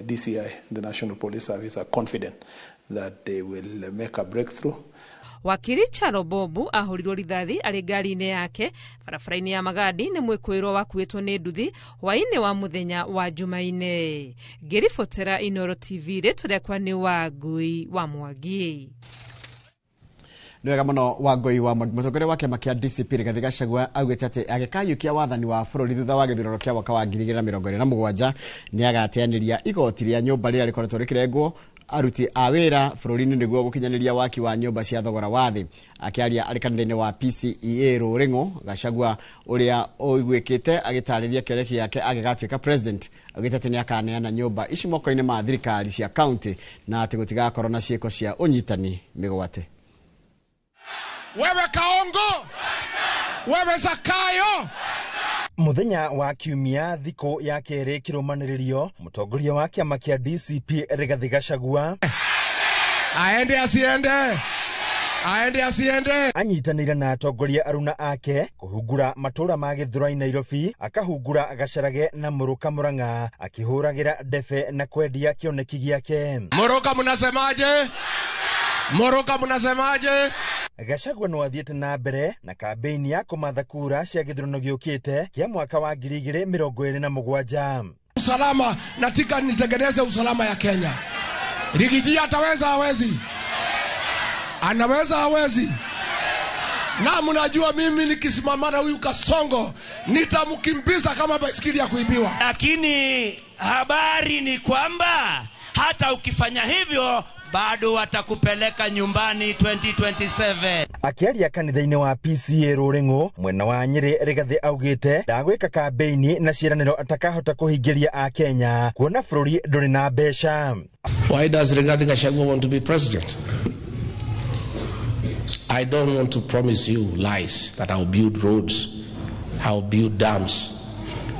the DCI, the National Police Service, are confident that they will make a breakthrough. Wakiri Charo Bobu ahũrirwo rithathi arĩ ngari-inĩ yake barabara-inĩ ya Magadi nĩ mwĩkũĩrwo wakuĩtwo nĩ nduthi hwaĩ-inĩ wa mũthenya wa Jumaine. Ngĩribotera Inooro TV, rĩtwa rĩakwa nĩ Wangui wa Mwangi. Nĩ wega mũno Wangui wa Mwangi. Mũtongoria wa kĩama kĩa DCP Rigathi Gachagua augĩte atĩ agĩkayũkia wathani wa bũrũri thutha wa gĩthurano kĩa mwaka wa 2027 nĩ agateanĩria igoti rĩa nyũmba rĩrĩa rĩkoretwo rĩkĩrengwo aruti a wĩra bũrũri-inĩ nĩguo gũkinyanĩria waki wa nyũmba cia thogora wa thĩ. Akĩaria arĩ kanitha-inĩ wa PCEA Rũrĩng'o, Gachagua ũrĩa ũiguĩkĩte agĩtarĩria kĩoneki gĩake agĩgatuĩka president augĩte atĩ nĩakaneana nyũmba ici moko-inĩ ma thirikari cia county na atĩ gũtigakorwo na ciĩko cia ũnyitani mĩgwate. Wewe Kaongo, wewe Zakayo. Muthenya wa kiumia thikũ ya kerĩ kĩrũmanĩrĩrio, mũtongoria wa kĩama kĩa DCP Rigathi Gachagua aende asiende, aende asiende, anyitanĩire na atongoria aruna ake kũhungura matũra ma Gĩthũrai Nairobi, akahungura Gacarage na Mũrũka Mũrang'a, akĩhũragĩra ndebe na kwendia kĩoneki gĩake. Mũrũka mnasemaje? Mũrũka mnasemaje? Gachagua no athiĩte na mbere na kambeini ya kũmatha kura cia gĩthurano gĩũkĩte kĩa mwaka wa 2027. Usalama, nataka nitengeneze usalama ya Kenya. Rigiji ataweza hawezi? Anaweza hawezi? Na mnajua mimi nikisimama na huyu Kasongo nitamkimbiza kama baiskeli ya kuibiwa. Lakini habari ni kwamba hata ukifanya hivyo bado watakupeleka nyumbani 2027. Akiaria kanitha-inĩ wa PCA Rũrĩng'o mwena wa Nyĩrĩ, Rigathi augĩte ndagwĩka kambeini na ciĩranĩro atakahota kũhingĩria Akenya kuona bũrũri ndũrĩ na mbeca. Why does Rigathi Gachagua want to be president? I don't want to promise you lies that I'll build roads, I'll build dams,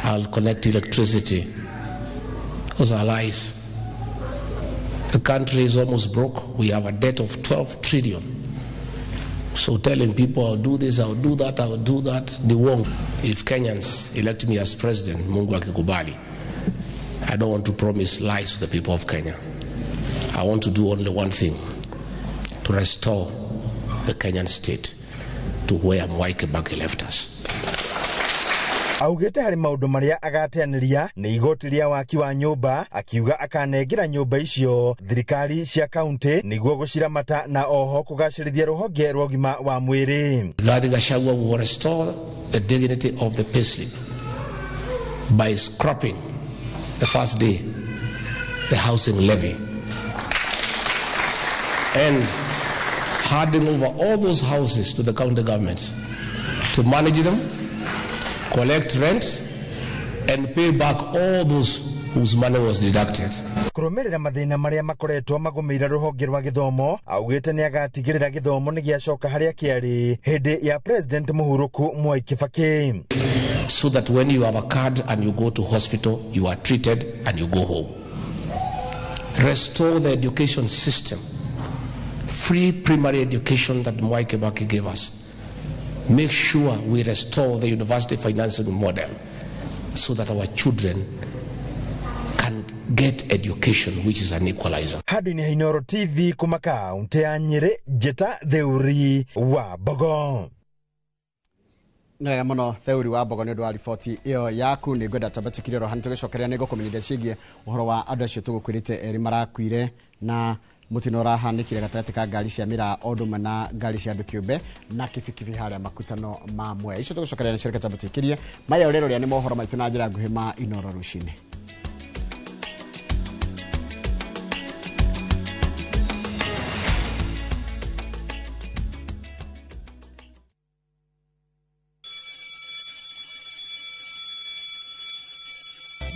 I'll connect electricity. Those are lies. The country is almost broke. We have a debt of 12 trillion. So telling people I'll do this, I'll do that, I'll do that, they won't. If Kenyans elect me as president, Mungu akikubali, I don't want to promise lies to the people of Kenya. I want to do only one thing, to restore the Kenyan state to where Mwai Kibaki left us. Augĩte harĩ maũndũ marĩa agateanĩria nĩ igoti rĩa waki wa nyũmba, akiuga akanengera nyũmba icio thirikari cia kaunti nĩguo gũciramata na oho kũgacĩrithia rũhonge rwa ũgima wa mwĩrĩ. Rigathi Gachagua will restore the dignity of the payslip by scrapping the first day the housing levy and handing over all those houses to the county governments to manage them, collect rent, and pay back all those whose money was deducted. Kũrũmĩrĩra mathĩna marĩa makoretwo magũmĩire rũhonge rwa gĩthomo, augĩte nĩ agatigĩrĩra gĩthomo nĩ gĩacoka harĩa kĩarĩ hĩndĩ ya President Mũhurũku Mwai Kibaki. So that when you have a card and you go to hospital, you are treated and you go home. Restore the education system. Free primary education that Mwai Kibaki gave us. Make sure we restore the university financing model so that our children can get education, which is an equalizer. Handũ-inĩ ha Inooro TV kuma kaunti ya Nyĩrĩ, Njĩta Theuri wa Mbogo. Nĩ wega mũno Theuri wa Mbogo nĩ ũndũ wa riboti ĩyo yaku. Nĩ ngwenda twambe tũkire oro hanini tũgĩcokeria nĩ ngũkũmenyithia ciĩgiĩ ũhoro wa andũ acio tũgũkwĩrĩte erĩ marakuire na mũtino ũrahanĩkire gatagatĩ ka ngari cia mĩraa o ũndũ ũmwe na ngari cia andũ kĩũmbe na kibikibi harĩa makutano ma Mwea. Icio tũgũcokeria nacio reke twambe tũikĩrie maya ũrĩa nĩ mohoro maitũ na njĩra nguhĩ ma Inooro rũcinĩ.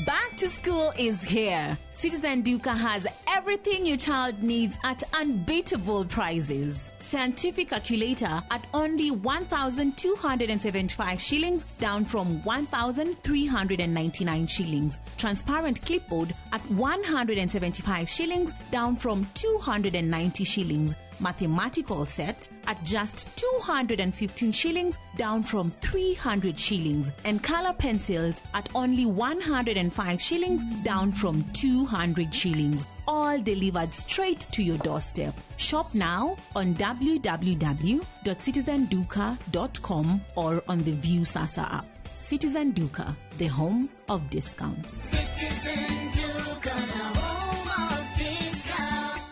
Back to school is here. Citizen Duka has everything Everything your child needs at unbeatable prices. Scientific calculator at only 1,275 shillings, down from 1,399 shillings. Transparent clipboard at 175 shillings, down from 290 shillings. Mathematical set at just 215 shillings, down from 300 shillings. And color pencils at only 105 shillings, down from 200 shillings. All delivered straight to your doorstep. Shop now on www.citizenduka.com or on the Viusasa app. Citizen Duka, the home of discounts. Citizen Duka, the home of discounts.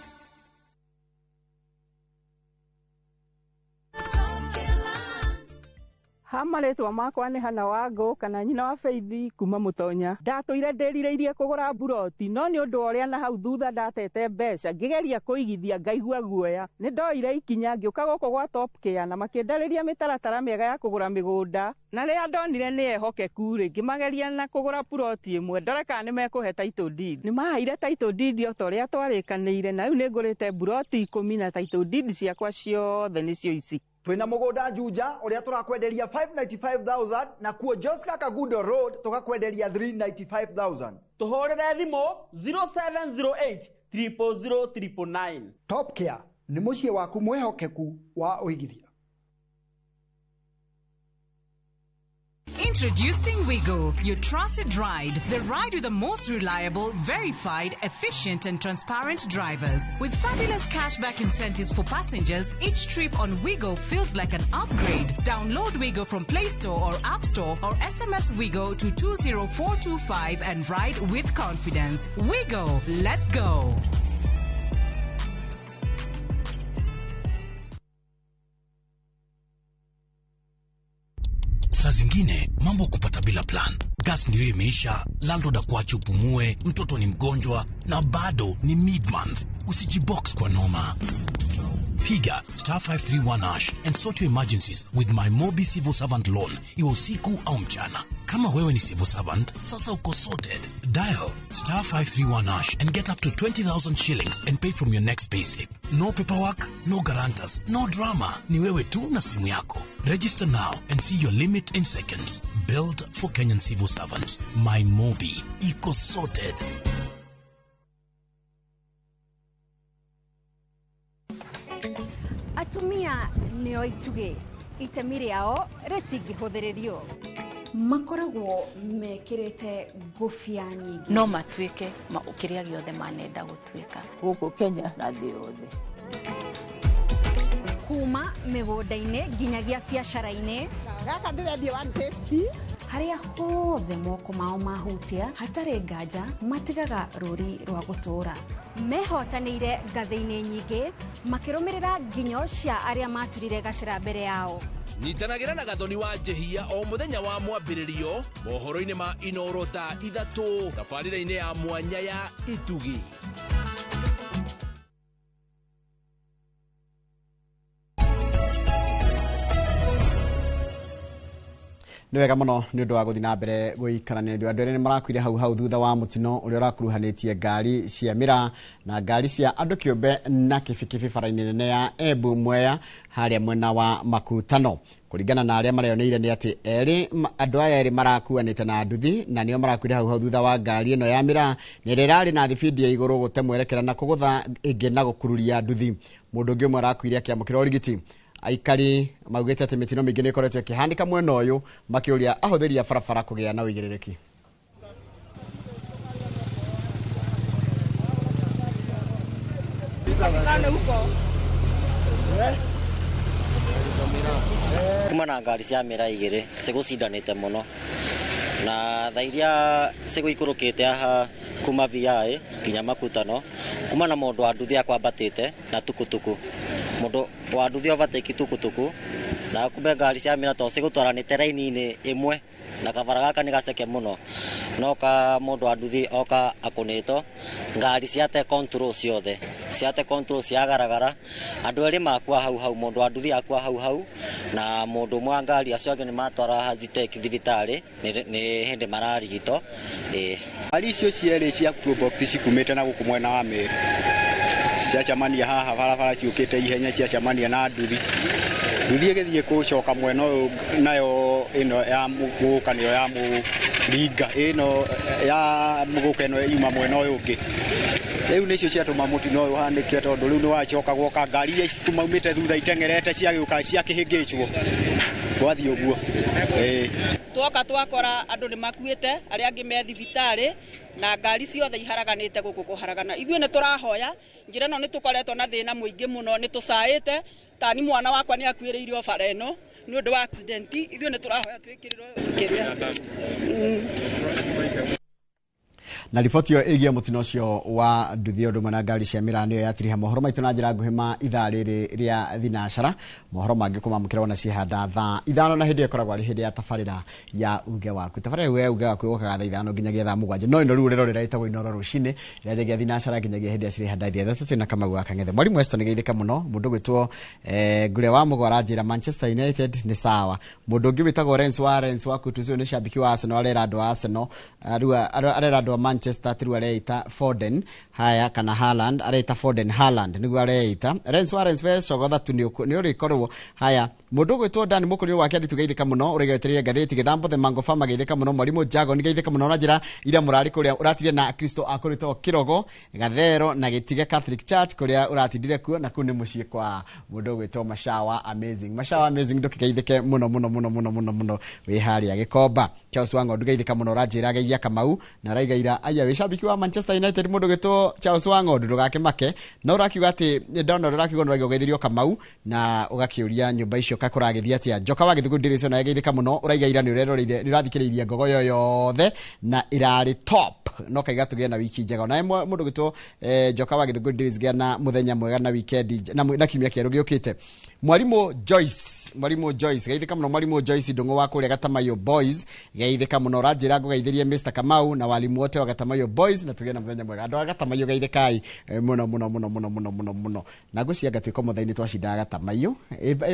Ha marĩtwa makwa nĩ Hana Wangũ kana nyina wa Faithi kuma Mũtonya. Ndatũire ndĩrirĩirie kũgũra mburoti no nĩ ũndũ wa ũrĩa na hau thutha ndatete mbeca ngĩgeria kũigithia ngaigua guoya. Nĩ ndoire ikinya ngĩũka gũkũ gwa Top Care na makĩndarĩria mĩtaratara mĩega ya kũgũra mĩgũnda na rĩrĩa ndonire nĩ ehokeku rĩ ngĩmageria na kũgũra puroti ĩmwe ndore kana nĩ mekũhe title deed. Nĩ maheire title deed o ta ũrĩa twarĩkanĩire na rĩu nĩ ngũrĩte mburoti 10 na title deed ciakwa ciothe nĩcio ici. Twina mugunda Juja uria turakwenderia 595,000 na kuo Joska Kagudo Road tukakwenderia 395,000. Tuhurire thimu 0708 000 999. Top Care ni muciĩ waku mwihokeku wa uigithia. Introducing Wigo, your trusted ride. The ride with the most reliable, verified, efficient and transparent drivers. With fabulous cashback incentives for passengers, each trip on Wigo feels like an upgrade. Download Wigo from Play Store or App Store or SMS Wigo to 20425 and ride with confidence. Wigo, let's go. Saa zingine mambo kupata bila plan. Gas ndio imeisha, landlord akuache upumue, mtoto ni mgonjwa na bado ni mid-month. Usijibox kwa noma. Piga star 531 hash and sort your emergencies with my Mobi Civil Servant Loan, iwe usiku au mchana. Kama wewe ni civil servant, sasa uko sorted. Dial star 531 hash and get up to 20,000 shillings and pay from your next payslip. No paperwork, no guarantors, no drama. Ni wewe tu na simu yako. Register now and see your limit in seconds. Built for Kenyan civil servants. My Mobi. Iko sorted. Atumia nĩo itugĩ, itemi rĩao rĩtingĩhũthĩrĩrio. Makoragwo mekĩrĩte ngũbia nyingĩ. No matuĩke kĩrĩa gĩothe manenda gũtuĩka. Gũkũ Kenya na thĩ yothe. Kuma mĩgũnda-inĩ nginyagia biacara-inĩ. Gaka ndĩrendia 150. Harĩa hothe moko mao mahutia hatarĩ nganja matigaga rũri rwa gũtũũra. Mehotanĩire ngathĩ-inĩ nyingĩ makĩrũmĩrĩra nginyo cia arĩa maturire gacĩra mbere yao. Nyitanagĩra na Gathoni wa Njehia o mũthenya wa mwambĩrĩrio mohoro-inĩ ma Inoro thaa 3 tabarĩra-inĩ ya mwanya ya Itugi. Nĩ wega mũno nĩ ũndũ wa gũthiĩ na mbere gũikarania ithuĩ. Andũ erĩ nĩ marakuire hau hau thutha wa mũtino ũrĩa ũrakuruhanĩtie ngari cia mĩraa na ngari cia andũ kĩũmbe na kibikibi bara-inĩ nene ya Embu Mwea harĩa mwena wa Makutano. Kũringana na arĩa mareyoneire nĩ atĩ erĩ andũ aya erĩ marakuanĩte na nduthi na nĩo marakuire hau hau thutha wa ngari ĩno ya mĩraa na ĩrĩa ĩrarĩ na thibindi ya igũrũ gũte mwerekera na kũgũtha ĩngĩ na gũkururia nduthi. Mũndũ ũngĩ ũmwe arakuire akĩamũkĩra ũrigiti. Aikari maugĩte atĩ mĩtino mĩingĩ nĩ ĩkoretwo ĩkĩhanĩka mwena ũyũ makĩũria ahũthĩri a barabara kũgĩa na ũigĩrĩrĩki. Kuma na ngari cia mĩraa igĩrĩ cigũcindanĩte mũno na thaa iria cigũikũrũkĩte haha kuma VI nginya Makutano kuma na mũndũ wa nduthi akwambatĩte na tukutuku. Mũndũ wa nduthi overtake tukutuku na kumbe ngari cia mĩraa to cigũtwaranĩte raini-inĩ ĩmwe Na kabara gaka nĩ gaceke mũno no ka mũndũ wa nduthi oka akũnĩtwo ngari ciate control ciothe ciate control ciagaragara andũ erĩ makua hau hau mũndũ wa nduthi akua hau hau na mũndũ ũmwe wa ngari acio angĩ nĩ matwara Hazitek thibitarĩ nĩ hĩndĩ mararigitwo. Ngari icio cierĩ cia Probox cikumĩte na gũkũ mwena wa Meru ciacemania haha barabara ciũkĩte ihenya ciacemania na nduthi nduthi ĩgĩthiĩ gũcoka mwena ũyũ nayo ĩno ya mũgũka nĩyo ya mũringa ĩno ya mũgũka ĩno yuma mwena ũyũ ũngĩ rĩu nĩcio ciatũma mũtino ũyũ ũhanĩke tondũ rĩu nĩwacoka gwoka ngari iria cimaumĩte thutha iteng'erete ciagĩũka ciakĩhĩngĩcwo gwathiĩ ũguo. Twoka twakora andũ nĩ makuĩte arĩa angĩ me thibitarĩ na ngari ciothe iharaganĩte gũkũ kũharagana. Ithuĩ nĩ tũrahoya njĩra ĩno nĩ tũkoretwo na thĩna mũingĩ mũno nĩ tũcaĩte tani mwana wakwa nĩ akuĩrĩirio bara ĩno nĩ ũndũ wa accident. Ithuĩ nĩ tũrahoya twĩkĩrĩrwo kĩrĩa. Na riboti ĩyo ĩgiĩ mũtino ũcio wa nduthi ũndũ ũmwe na ngari cia mĩraa nĩyo yatiriha mohoro maitũ na njĩra nguhĩ ma ithaa rĩrĩ rĩa thinacara. Mohoro mangĩ kũmamũkĩra ona ciehanda thaa 5 na hĩndĩ ĩyo ĩkoragwo arĩ hĩndĩ ya tabarĩra ya uge waku. Tabarĩra ya uge waku ĩgokaga thaa 5 nginyagia thaa 7 no ĩno rĩu ũrerorera ĩtagwo Inooro rũcinĩ ĩranjagia thinacara nginyagia hĩndĩ ya cirĩhanda thaa 3 twĩna Kamau wa Kang'ethe. Mwarimu Weston geithĩka mũno mũndũ gwĩtwo Ngure wa Mũgo aranjĩra Manchester United nĩ sawa. Mũndũ ũngĩ wĩtagwo Lawrence wa Kutuzo nĩ shabiki wa Arsenal arera andũ a Arsenal arera andũ a Manchester tiru areita Foden haya kana Haaland areita Foden Haaland niguo areita Lawrence we cogotha tu nĩ ũrĩkorwo haya. Mũndũ ũgwĩtwo Dan Mũkũrĩ wake andũ tũgeithĩka mũno ũrĩgetereire ngathĩti gĩthambo the Mango Farm geithĩka mũno Mwarimu Jago nĩ geithĩka mũno na njĩra ira mũrarĩ kũrĩa ũratire na Kristo akũrĩtwo Kĩrogo Gathero na Gĩtige Catholic Church kũrĩa ũratindire kuo na kũu nĩ mũciĩ kwa mũndũ ũgwĩtwo Mashawa Amazing. Mashawa Amazing ndũkĩgeithĩke mũno mũno mũno mũno mũno mũno wĩ harĩa Gĩkomba. Charles Wang'ondu geithĩka mũno ũranjĩra geithia Kamau na araigaira aya wĩ shabiki wa Manchester United mũndũ ũgwĩtwo Charles Wang'ondu ndũgakĩmake no ũrakiuga atĩ Donald ũrakiuga nĩ ũrageithirio Kamau na ũgakĩũria nyũmba icio kakũragĩthiĩ atĩa. Njoka wa Gĩthũngũri ndĩrĩcio naye geithĩka mũno ũraigaira nĩ ũreroreire nĩ ũrathikĩrĩirie ngogo yo yothe na ĩrarĩ top no kaiga tũgĩe na wiki njega. Onawe mũndũ ũgwĩtwo Njoka wa Gĩthũngũri ndĩrĩcio gĩa na mũthenya mwega na weekend na kiumia kĩerũ gĩũkĩte. Mwarimu Joyce geithĩka mũno Mwarimu Joyce Ndung'u wa kũrĩa Gatamayo Boys geithĩka mũno ũranjĩra ngũgeithĩrie Mr Kamau na walimu wote wa Gatamayo Boys na tũgĩe na mũthenya mwega. Andũ a Gatamayo geithĩkai mũno mũno mũno mũno mũno mũno mũno na ngwĩciria ngatuĩka mũthai nĩ twacindaga Gatamayo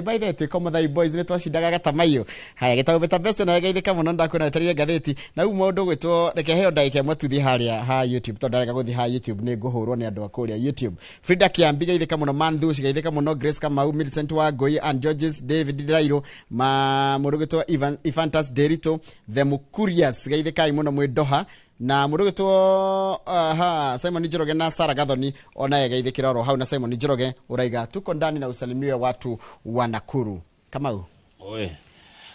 by the way tuĩka mũthai boys nĩ twacindaga Gatamayo. Haya gĩtagwo Beta Best na geithĩka mũno ndakuona wetereire ngathĩti na rĩu mũndũ ũgwĩtwo reke heo ndagĩka ĩmwe tuthiĩ harĩa ha YouTube tondũ ndarega gũthiĩ ha YouTube nĩ ngũhũrwo nĩ andũ a kũrĩa YouTube. Frida Kĩambi geithĩka mũno Manthush geithĩka mũno Grace Kamau Millicent Wangũi and Georges David Dairo ma mũndũ ũgwĩtwo Ifantas Derito the Mukurias geithĩkai mũno mwĩ Doha na mũndũ ũgwĩtwo Simon Njoroge na Sarah Gathoni onaye geithĩkĩra oro hau na Simon Njoroge ũraiga tuko ndani na usalimiwe watu wa Nakuru. Kamau oe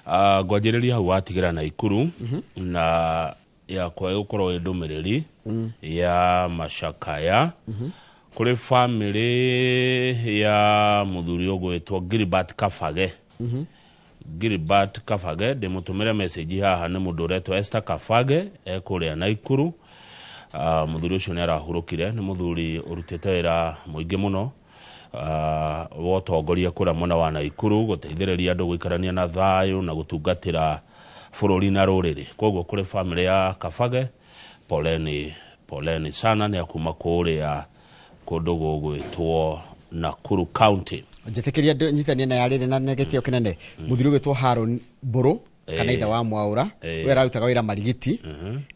ngwanjĩrĩria hau watigĩra Naikuru na yakwa ĩgũkorwo ĩ ndũmĩrĩri ya macakaya kũrĩ famĩlĩ ya mũthuri ũgwĩtwo Gilbert Kabage. Gilbert Kabage ndĩmũtũmĩre message haha nĩ mũndũ ũretwo Esther Kabage ekũrĩa Naikuru. Mũthuri ũcio nĩ arahurũkire nĩ mũthuri ũrutĩte wĩra mũingĩ mũno wa ũtongoria kũrĩa mwena wa Naikuru gũteithĩrĩria andũ gũikarania na thayũ na gũtungatĩra bũrũri na rũrĩrĩ. Koguo kũrĩ famĩlĩ ya Kabage poleni poleni sana nĩ akuma kũrĩa kũndũ gũgwĩtwo Nakuru County. Njĩtĩkĩria nyitanie na yarĩrĩ na gĩtĩo kĩnene mũthuri ũgwĩtwo Haron Mbũrũ kana ithe wa Mwaura we ararutaga wĩra Marigiti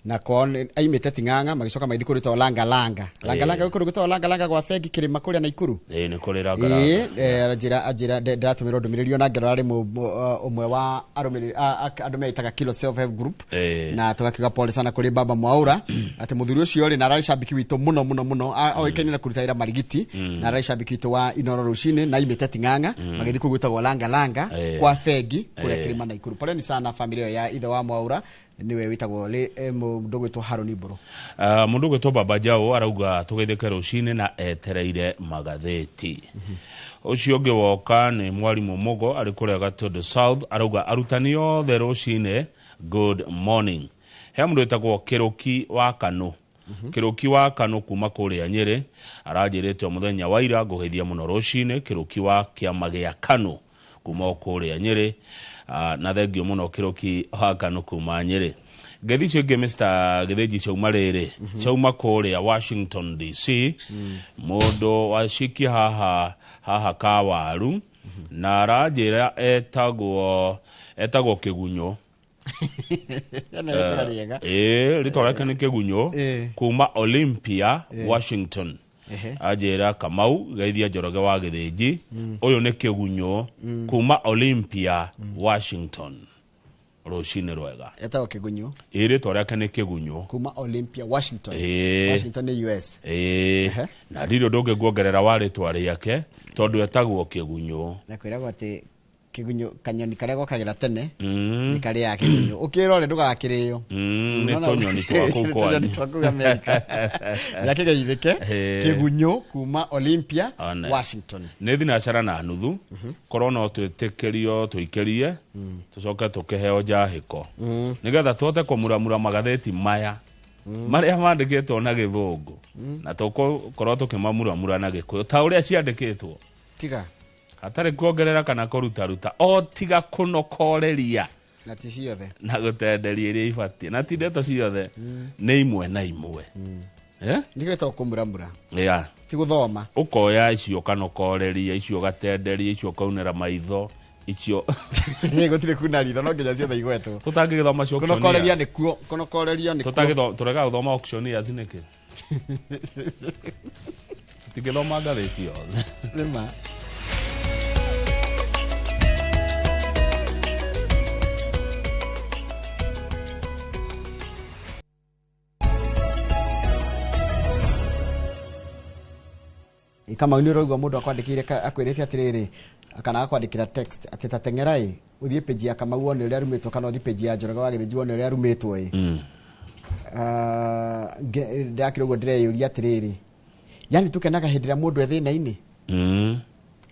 na kwao aimĩte Ting'ang'a magĩcoka magĩthiĩ kũrĩtwo Langa Langa Langa Langa gwĩ kũndũ gwĩtagwo Langa Langa gwa bengi kĩrĩma kũrĩa Naikuru. Ĩĩ nĩ kũrĩ Langa Langa. Anjĩra ndĩratũmĩrwo ndũmĩrĩri ona ngero arĩ ũmwe wa arũmĩrĩri andũ meitaga Kilo Self Help Group na tũgakiuga pole sana kũrĩ baba Mwaura atĩ mũthuri ũcio rĩ na ararĩ shabiki witũ mũno mũno mũno oĩkaine na kũruta wĩra Marigiti na ararĩ shabiki witũ wa Inooro rũcinĩ na aimĩte Ting'ang'a magĩthiĩ kũu gwĩtagwo Langa Langa kwa bengi kũrĩa kĩrĩma Naikuru. Poleni sana na familia ya ithe wa Mwaura niwe witagwo mũndũ ũgwĩtwo Haroni Mbũrũ. Mũndũ ũgwĩtwo Baba Jao arauga tũgeithĩke rũcinĩ na etereire magathĩti. Ũcio ũngĩ woka nĩ Mwarimũ Mũgo arĩ kũrĩa Gatundu South arauga arutani othe rũcinĩ good morning. He mũndũ wĩtagwo Kĩrũki wa Kanu. Kĩrũki wa Kanu kuma kũrĩa Nyĩrĩ aranjĩrĩte o mũthenya wa ira ngũgeithia mũno rũcinĩ. Kĩrũki wa kĩama gĩa Kanu Kuma o kũrĩa Nyĩrĩ. Na thengio mũno Kĩrũki wa Kanu kuma Nyĩrĩ. Ngeithi icio ingĩ Mr. Gĩthĩnji ciauma rĩrĩ, ciauma kũrĩa Washington DC, mũndũ wacikia haha haha kawaru na aranjĩra etagwo Kĩgunyũ. Ena rĩtwa rĩega. Ĩĩ, rĩtwa rĩake nĩ Kĩgunyũ kuma Olympia, Washington. Anjĩra, "Kamau, geithia Njoroge wa Gĩthĩnji." Ũyũ nĩ Kĩgunyũ kuma Olympia, Washington. Rũcinĩ rwega. Etagwo Kĩgunyũ. Ĩĩ, rĩtwa rĩake nĩ Kĩgunyũ. Kuma Olympia, Washington. Ĩĩ. Washington nĩ US. Ĩĩ, na ndirĩ ũndũ ũngĩ nguongerera wa rĩtwa rĩake tondũ etagwo Kĩgunyũ. Na kwĩragwo atĩ kĩgunyũ, kanyoni karĩa gokagĩra tene nĩ karĩaga kĩgunyũ. Ũkĩrore ndũgakĩrĩo. Nĩ tũnyoni twa kũu Nĩ kwanyu. tũnyoni twa kũu Amerika. Nĩakĩgeithĩke. Kĩgunyũ kuma Olympia, One. Washington. Nĩ thinacara na nuthu korwo no twĩtĩkĩrio tũikĩrie, tũcoke tũkĩheo njahĩko nĩgetha tũhote kũmuramura magathĩti maya marĩa mandĩkĩtwo na Gĩthũngũ na tũgũkorwo tũkĩmamuramura na Gĩkũyũ ta ũrĩa ciandĩkĩtwo, Tiga hatarĩ kuongerera kana kũrutaruta, o tiga kũnokoreria. Na ti ciothe. Na gũtenderia iria ibatiĩ, na ti ndeto ciothe, nĩ imwe na imwe. Eh? Nĩkĩo gĩtagwo kũmuramura. Ti gũthoma. Ũkoya icio ũkanokoreria, icio ũgatenderia, icio ũkaunĩra maitho, icio Nĩ gũtirĩ kuna ritho, no nginya ciothe igwetwo. Tũtangĩgĩthoma cio. Kũnokoreria nĩ kuo, kũnokorerio nĩ kuo. Tũrega gũthoma auctioneers nĩkĩ? Tũtingĩthoma ngathĩti yothe. Nĩma. Kamau, nĩ ũraigua mũndũ akwandĩkĩire, akwĩrĩte atĩrĩrĩ, kana agakwandĩkĩra text atĩ ta teng'era ĩ ũthiĩ page ya Kamau wone ũrĩa arumĩtwo, kana ũthiĩ page ya Njoroge wa Gĩthĩnji wone ũrĩa arumĩtwo ĩ. Ah, ndakĩra ũguo ndĩreyũria atĩrĩrĩ, yani tũkenaga hĩndĩ ĩrĩa mũndũ e thĩna-inĩ?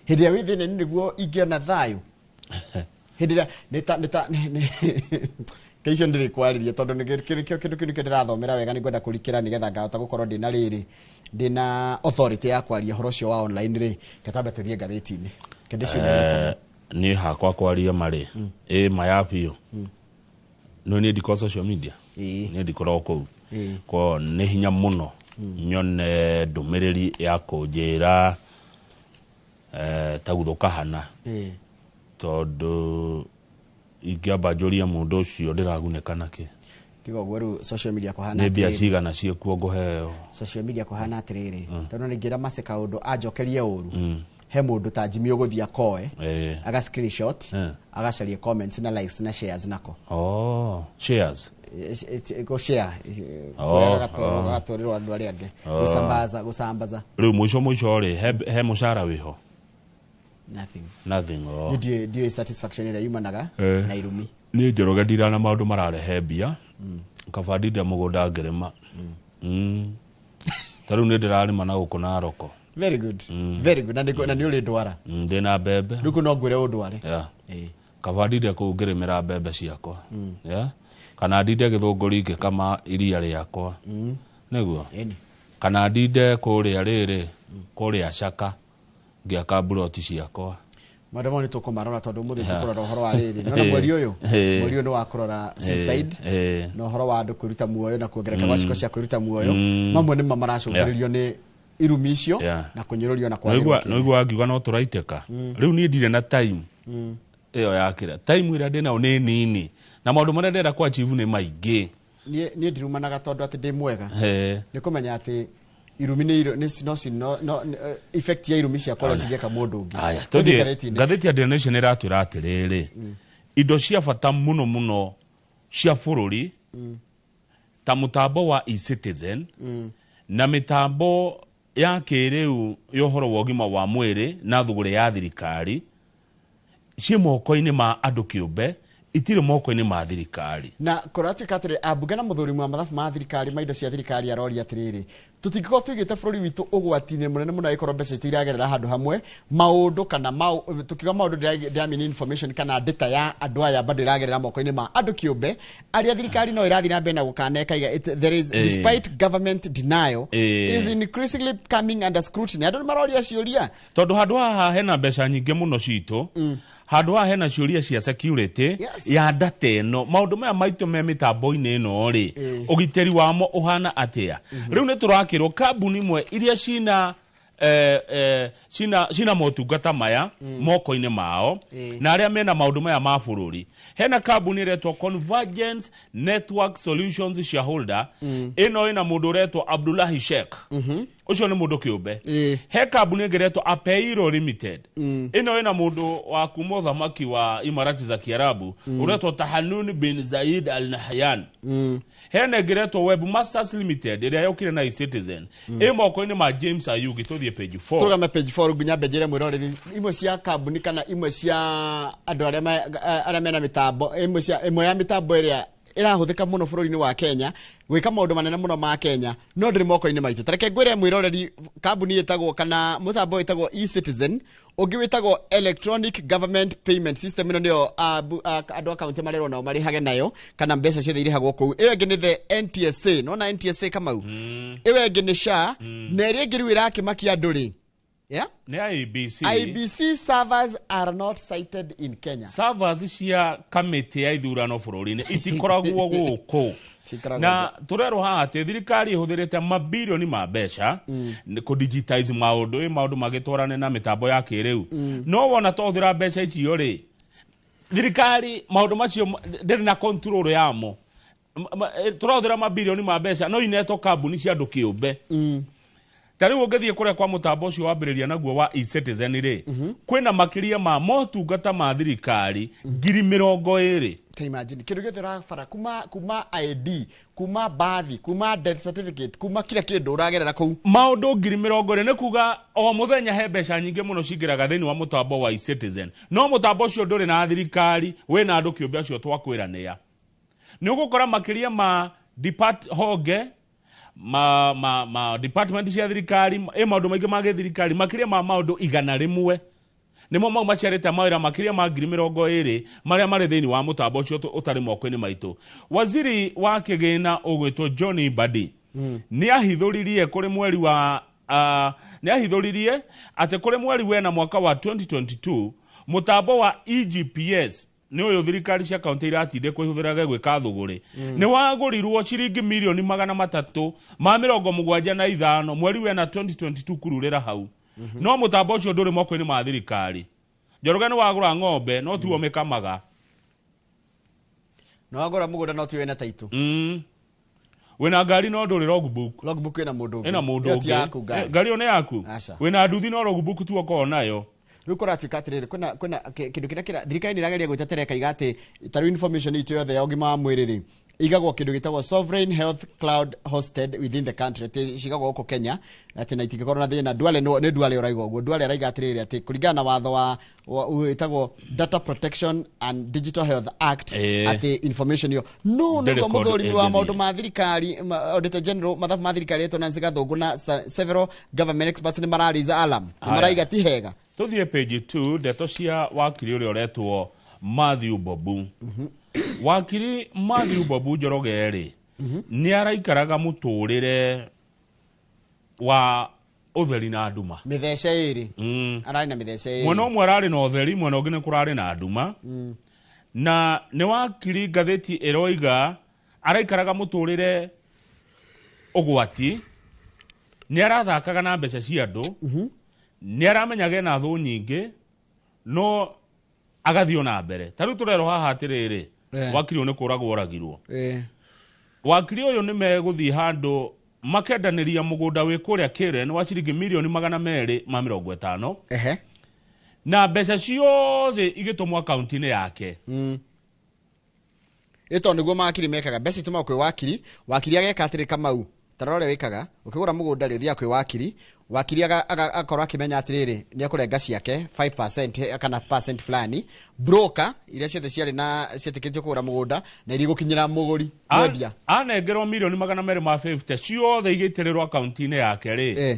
Hĩndĩ ĩrĩa wĩ thĩna-inĩ nĩguo ingĩona thayũ? Hĩndĩ ĩrĩa nĩ ta ke icio ndĩrĩkwarĩria tondũ nĩkĩo kĩndũ kĩu nĩkĩo ndĩrathomera wega, nĩngwenda kũrikĩra nĩgetha ngahota gũkorwo ndĩna rĩrĩ, ndĩna authority ya kwaria ũhoro ũcio wa online rĩ. Ketambe tũthiĩ ngathĩti-inĩ kende. Niĩ hakwa kwaria marĩ ĩ maya biũ, no niĩ ndiko social media, niĩ ndikoragwo kũu. Ko nĩ hinya mũno nyone ndũmĩrĩri ya kũnjĩra ta guthũka hana, tondũ ingĩamba njũrie mũndũ ũcio ndĩragunĩka nakĩ. Tiga ũguo, rĩu social media kũhana Nĩ mbia atĩrĩrĩ. cigana ciĩkuo ngũheo? Social media kũhana atĩrĩrĩ, tondũ ningĩra mace kaũndũ anjokerie ũru, he mũndũ ta Jimmy ũgũthiĩ akoe, aga screenshot, agacaria comments na likes na shares nako. Oh, shares. Go share, agatwarĩrwo andũ arĩa angĩ. Gũsambaza, gũsambaza. Rĩu mũico mũico rĩ, he mũcara wĩho? Nothing. Nothing, oh. Niĩ ndiũĩ satisfaction ĩrĩa yumanaga na irumi. Niĩ Njoroge ndirana maũndũ mararehe mbia, kaba ndinde mũgũnda ngĩrĩma. Ta rĩu nĩ ndĩrarĩma na gũkũ Naroko. Very good. Very good. Na nĩ ũrĩ ndwara. Ndĩna mbembe. Rĩu kũ no ngwĩre ũndware. Kaba ndinde kũu ngĩrĩmĩra mbembe ciakwa. Yeah. Kana ndinde Gĩthũngũri ngĩkama iria rĩakwa. Nĩguo. Kana ndinde kũrĩa rĩrĩ, kũrĩa Caka ngĩaka mburoti ciakwa. Maũndũ mau nĩ tũkũmarora tondũ ũmũthĩ tũkũrora ũhoro wa rĩrĩ nona mweri ũyũ, mweri ũyũ nĩ wa kũrora suicide na ũhoro wa andũ kwĩruta muoyo na kuongereka gwa ciĩko cia kwĩruta muoyo. Mamwe nĩmo maracũngĩrĩrio nĩ irumi icio na kũnyũrũrio na kwagĩrwo kĩene. Noigua ngiuga no tũraitĩka. Rĩu niĩ ndirĩ na time ĩyo yakĩra time ĩrĩa ndĩnayo nĩ nini na maũndũ marĩa ndĩrenda kũ achieve nĩ maingĩ. Niĩ ndirumanaga tondũ atĩ ndĩ mwega. Nĩ kũmenya atĩ irumi nĩ nĩ no ci- no no effect ya irumi ciakwa ũrĩa cingĩka mũndũ ũngĩ. Aya, Tũthiĩ tũthiĩ ngathĩti-inĩ. Ngathĩti ya Daily Nation ĩratwĩra atĩrĩrĩ, indo cia bata mũno mũno cia bũrũri ta mũtambo wa eCitizen na mĩtambo ya kĩrĩu ya ũhoro wa ũgima wa mwĩrĩ na thũgũrĩ ya thirikari ciĩ moko-inĩ ma andũ kĩũmbe, itirĩ moko-inĩ ma thirikari. Na kũratuĩka atĩrĩ, ambunge na mũthũrimi wa mathabu ma thirikari, ma indo cia thirikari, aroria atĩrĩrĩ, tũtingĩkorwo tũigĩte bũrũri witũ ũgwati-inĩ mũnene mũno angĩkorwo mbeca citũ iragerera handũ hamwe maũndũ kana tukiuga maũndũ ndĩramini information kana data ya andũ aya bado iragerera moko-inĩ ma andũ kĩũmbe arĩa thirikari no ĩrathiĩ na mbere na gũkana ĩkaiga there is despite government denial is increasingly coming under scrutiny. Andũ nĩ maroria ciũria. Tondũ handũ haha hena mbeca nyingĩ mũno citũ. Handũ haha hena ciũria cia security ya data ĩno. Maũndũ maya maitũ me mĩtambo-inĩ ĩno rĩ, ũgitĩri wamo ũhana atĩa? Rĩu nĩ tũrakĩrwo kambuni imwe iria cina cina motungata maya moko-inĩ mao na arĩa mena maũndũ maya ma bũrũri. Hena kambuni ĩretwo Convergence Network Solutions Shareholder. Ĩno ĩna mũndũ ũretwo Abdullahi Sheikh, ũcio nĩ mũndũ kĩũmbe. He kambuni ĩngĩ ĩretwo Apeiro Limited. Ĩno ĩna mũndũ wa kuma ũthamaki wa Imarati za Kiarabu, ũretwo Tahanun bin Zayed Al Nahyan. Hena ĩngĩ ĩretwo Webmasters Limited, ĩrĩa yokire na eCitizen, ĩ moko-inĩ ma James Ayugi. Tũthiĩ page 4. Tũrũgame page 4 nginya mbe njĩre mwĩroreri imwe cia kambuni kana imwe cia andũ arĩa arĩa mena mĩtambo imwe cia ĩmwe ya mĩtambo ĩrĩa ĩrahũthĩka mũno bũrũri-inĩ wa Kenya gwĩka maũndũ manene mũno ma Kenya, no ndĩrĩ moko-inĩ maitũ. Tareke ngwĩre mwĩroreri, kambuni ĩtagwo kana mũtambo wĩtagwo eCitizen, ũngĩ wĩtagwo Electronic Government Payment System. Ĩno nĩyo andũ a kaunti marerwo nao marĩhage nayo kana mbeca ciothe irĩhagwo kũu. Ĩyo ĩngĩ nĩ the NTSA, nona NTSA, Kamau. Ĩyo ĩngĩ nĩ SHA, na ĩrĩa ĩngĩ rĩu ĩrakĩmakia andũ rĩ, yeah? Nĩ IEBC. IEBC servers are not cited in Kenya. Servers cia kamĩtĩ ya ithurano bũrũri-inĩ itikoragwo gũkũ. Cikoragwo na tũrerwo haha atĩ thirikari ĩhũthĩrĩte mabirioni ma mbeca kũ digitize maũndũ, ĩ maũndũ magĩtwarane na mĩtambo ya kĩrĩu. No wona twahũthĩra mbeca icio rĩ, thirikari maũndũ macio ndĩrĩ na control yamo. Tũrahũthĩra mabirioni ma mbeca no inetwo kambuni cia andũ kĩũmbe. Ta rĩu ũngĩthiĩ kũrĩa kwa mũtambo ũcio wambĩrĩria naguo wa eCitizen rĩ, kwĩna makĩria ma motungata ma thirikari 20,000. Ta imagine kĩndũ gĩothe ũrabara kuma ID, kuma birth, kuma death certificate, kuma kila kĩndũ ũragerera kũu. Maũndũ 20,000. Nĩ kuga o mũthenya he mbeca nyingĩ mũno cingĩraga thĩinĩ wa mũtambo wa eCitizen, no mũtambo ũcio ndũrĩ na thirikari, wĩna andũ kĩũmbe acio twakwĩranĩa. Nĩ ũgũkora makĩria ma depart honge ma department cia thirikari, ĩ maũndũ maingĩ ma gĩthirikari, makĩria ma maũndũ 100 nĩmo mau maciarĩte mawĩra makĩria ma 20,000 marĩa marĩ thĩinĩ wa mũtambo ũcio ũtarĩ moko-inĩ maitũ. Waziri wa kĩgĩna ũgwĩtwo John Mbadi nĩ ahithũririe kũrĩ mweri wa nĩ ahithũririe atĩ kũrĩ mweri wena mwaka wa 2022, mũtambo wa eGPS, nĩ ũyũ thirikari cia kaunti iratindĩkwo ihũthĩrage gwĩka thũgũrĩ, nĩ wagũrirwo ciringi mirioni 375 mweri wena 2022 kururĩra hau. No mũtambo ũcio ndũrĩ moko-inĩ ma thirikari. Njoroge, nĩ wagũra ng'ombe no tiwe ũmĩkamaga. No wagũra mũgũnda no tiwe na taitũ. Wĩna ngari no ndũrĩ logbook. Logbook ĩna mũndũ ũngĩ. Ĩna mũndũ Ĩyo ti ũngĩ. yaku ngari. Ngari ĩyo nĩ yaku. Aca. Wĩna nduthi no logbook tu ũkoragwo nayo. Rĩu kũratuĩka atĩrĩrĩ, kwĩna kĩndũ kĩrĩa thirikari nĩ ĩrageria gwĩtetera ĩkaiga atĩ ta rĩu information itũ yothe ya ũgima wa mwĩrĩ rĩ, igagwo kĩndũ gĩtagwo sovereign health cloud hosted within the country, atĩ cigagwo gũkũ Kenya, atĩ na itingĩkorwo na thĩna. Duale nĩ Duale ũraiga ũguo. Duale araiga atĩrĩrĩ, atĩ kũringana na watho wa wĩtagwo Data Protection and Digital Health Act, atĩ information ĩyo no Ndĩrĩ nĩguo code mũthũrimi wa ĩngĩthiĩ. Maũndũ ma thirikari Auditor General, mathabu ma thirikari etwo Nancy Gathũngũ na several government experts nĩ marariza alarm, nĩ Haya. maraiga ti hega. Tũthiĩ page 2, ndeto cia wakiri ũrĩa ũretwo Matthew Bobu. Wakiri Matthew Bobu, Njoroge rĩ, nĩ araikaraga mũtũrĩre wa ũtheri na nduma. Mĩthece ĩrĩ. Ararĩ na mĩthece ĩrĩ. Mwena ũmwe ararĩ na ũtheri, mwena ũngĩ nĩ kũrarĩ na nduma. Na nĩ wakiri ngathĩti ĩroiga araikaraga mũtũrĩre ũgwati, nĩ arathakaga na mbeca cia andũ, nĩ aramenyaga ena thũ nyingĩ no agathiĩ ona mbere. Ta rĩu tũrerwo haha atĩrĩrĩ, wakiri ũyũ nĩ kũragwo oragirwo. Wakiri ũyũ nĩ megũthiĩ handũ makendanĩria mũgũnda wĩ kũrĩa Karen wa ciringi mirioni 250, na mbeca ciothe igĩtũmwo akaunti-inĩ yake. Ĩ tondũ nĩguo mawakiri mekaga, mbeca itũmagwo kwĩ wakiri, wakiri ageka atĩrĩ, Kamau, ta rora ũrĩa wĩkaga ũkĩgũra mũgũnda rĩ, ũthiaga kwĩ wakiri, wakiri agakorwo akĩmenya atĩrĩrĩ, nĩ ekũrenga ciake 5% kana percent fulani, broker iria ciothe ciarĩ na ciĩtĩkĩrĩtio kũgũra mũgũnda na iria igũkinyĩra mũgũri, mwendia. Anengerwo mirioni magana merĩ ma 50 ciothe igĩitĩrĩrwo akaunti-inĩ yake rĩ,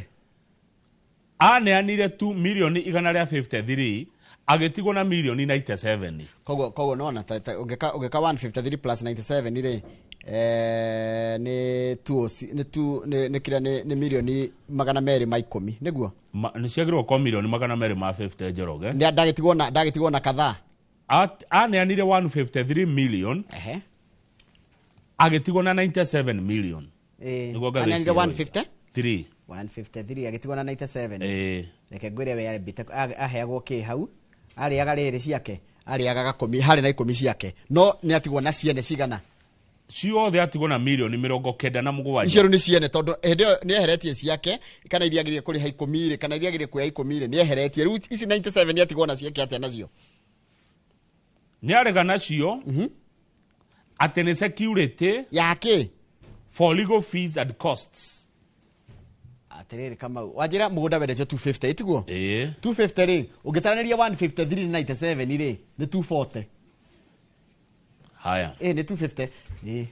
aneanire tu mirioni 153, agĩtigwo na mirioni 97. Koguo nona ũngĩka 153 plus 97 rĩ, Nĩ 2 nĩ 2 nĩ kĩrĩa nĩ milioni 210 nĩguo nĩ ciagĩrĩirwo gũkorwo milioni 250 Njoroge. Nĩ ndagĩtigwo na kadhaa. Aneanire 153 million. Ehe. Agĩtigwo na 97 million. Nĩguo ngathĩti Aneanire ĩyo. 150 3. 153 agĩtigwo na 97. Ĩĩ. Reke ngwĩre we arĩmbĩte aheagwo kĩ hau, arĩaga rĩrĩ ciake, arĩaga gakũmi, harĩ na 10 ciake, no nĩ atigwo na ciene cigana? Ciothe atigwo na milioni 97. Icio rĩu nĩ ciene, tondũ hĩndĩ ĩyo nĩ eheretie ciake, kana iria agĩrĩire kũrĩha 10 rĩ, kana iria agĩrĩire kuoya 10 rĩ, nĩ eheretie. Rĩu ici 97 nĩ atigwo na ciake atĩa nacio? Nĩ arega nacio atĩ nĩ security yake for legal fees and costs. Atĩrĩrĩ Kamau, wanjĩra mũgũnda wendetio 250, ĩtiguo? Ĩĩ. 250 rĩ, ũngĩtaranĩria 153 na 97 rĩ, nĩ 240. Haya. Ĩĩ, nĩ 250. Ĩĩ,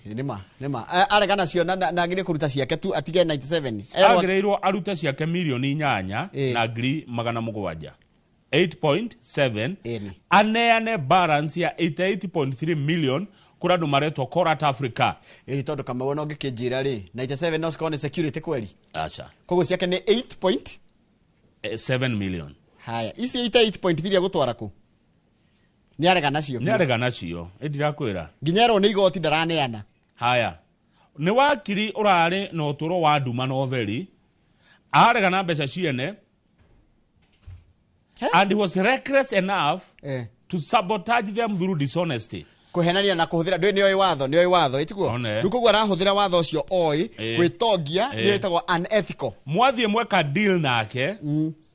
nĩ ma. Arega nacio na agĩrĩire kũruta ciake tu atige 97. Agĩrĩirwo arute ciake milioni 8 na ngiri 700. 8.7 aneane balance ya 88.3 million kũrĩ andũ maretwo Korat Africa. Ĩĩ, tondũ Kamau ona ũngĩkĩnjĩra rĩ, 97 no cikorwo nĩ security kweri. Acha. Koguo ciake nĩ 8.7 million. Haya, ici 88.3 agũtwara kũ? Nĩ arega nacio. Nĩ arega nacio, ĩ ndirakwĩra. Nginya erwo nĩ igoti ndaraneana. Haya. Nĩ wakiri ũrarĩ na ũtũro wa nduma na ũtheri, arega na mbeca ciene, and he was reckless enough to sabotage them through dishonesty. Kũhenania na kũhũthĩra, ndũĩ nĩoĩ watho, nĩoĩ watho, ĩtiguo? Rĩu koguo arahũthĩra watho ũcio oĩ gwĩtongia, nĩyo ĩtagwo unethical. Mwathiĩ mweka deal nake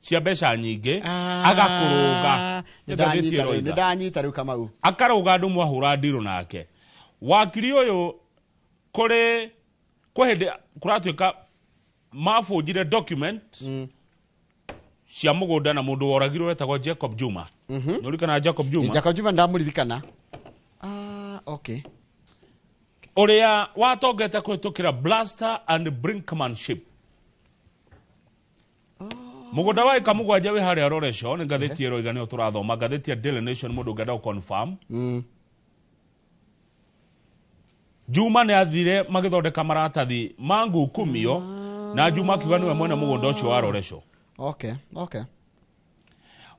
cia mbeca nyingĩ, agakũrũga. Nĩ ndanyita rĩu Kamau. Akarũga andũ mwahũra deal nake. Wakiri ũyũ kũrĩ kwĩ hĩndĩ kũratuĩka mabũnjire document cia mũgũnda na mũndũ woragirwo wetagwo Jacob Juma. Nĩ ũririkanaga Jacob Juma? Jacob Juma ndamũririkana. Okay. Ũrĩa watongete kũhĩtũkĩra blaster and brinkmanship. Mũgũnda wa ĩka 7 wĩ harĩa Loresho, nĩ ngathĩti ĩroiga nĩyo tũrathoma, ngathĩti ya Daily Nation mũndũ ũngĩenda gũ-confirm. Juma nĩ athire magĩthondeka maratathi ma ngukumio na Juma akiuga nĩwe mwene mũgũnda ũcio wa Loresho. Okay, okay.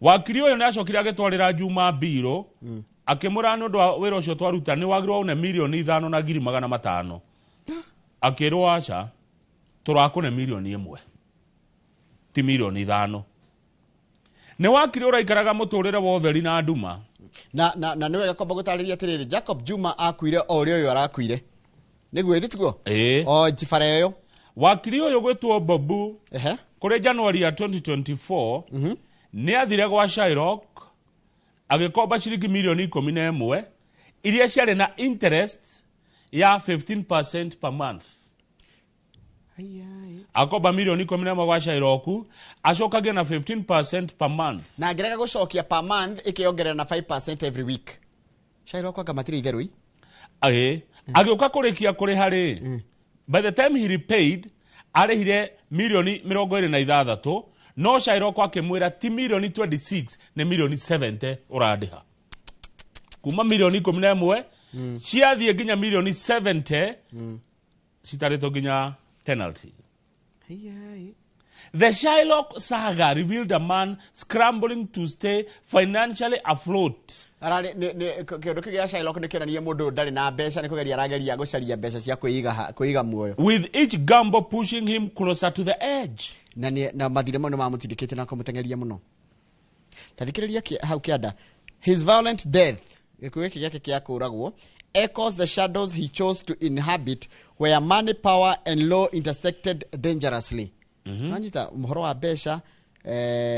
Wakiri ũyũ nĩ acokire agĩtwarĩra Juma mbirũ, akĩmwĩra nĩ ũndũ wa wĩra ũcio twaruta nĩ wagĩrĩirwo une milioni 5 na ngiri 500. Akĩrwo aca, tũrakũne milioni 1, ti milioni 5. Nĩ wakiri ũraikaraga mũtũrĩre wa ũtheri na nduma. Na nĩ wega kwamba gũtarĩria atĩrĩrĩ, Jacob Juma akuire o ũrĩa ũyũ arakuire. Nĩguo ĩthĩ tiguo? Ĩĩ. O njibara ĩyo. Wakiri ũyũ gwĩtwo Bobu kũrĩ January ya 2024 nĩ athire gwa Shylock agĩkomba ciringi milioni 11 iria ciarĩ na interest ya 15% per month. Akomba milioni 11 gwa Shylock acokagia na 15% per month. Na angĩrega gũcokia per month ĩkĩongerera na 5% every week. Shylock anga matirĩ itherũ. Ĩĩ. Agĩũka kũrĩkia kũrĩha rĩ, by the time he repaid arĩhire milioni 26, no Shylock akĩmwĩra ti milioni 26 nĩ milioni 70 ũrandĩha. Kuma milioni 11 ciathiĩ nginya milioni 70 citarĩtwo nginya penalty. The Shylock saga revealed a man scrambling to stay financially afloat. Ararĩ nĩ kĩũndũ kĩu gĩa Shylock nĩ kĩonania mũndũ ndarĩ na mbeca, nĩ kũgeria arageria gũcaria mbeca cia kwĩiga muoyo. With each gamble pushing him closer to the edge. Na na mathirĩ mau nĩ mamũtindĩkĩte na kũmũteng'eria mũno. Ta thikĩrĩria hau kĩanda. His violent death, gĩkuũ gĩkĩ gĩake kĩa kũũragwo, echoes the shadows he chose to inhabit where money, power and law intersected dangerously. Nanyita mũhoro wa mbeca,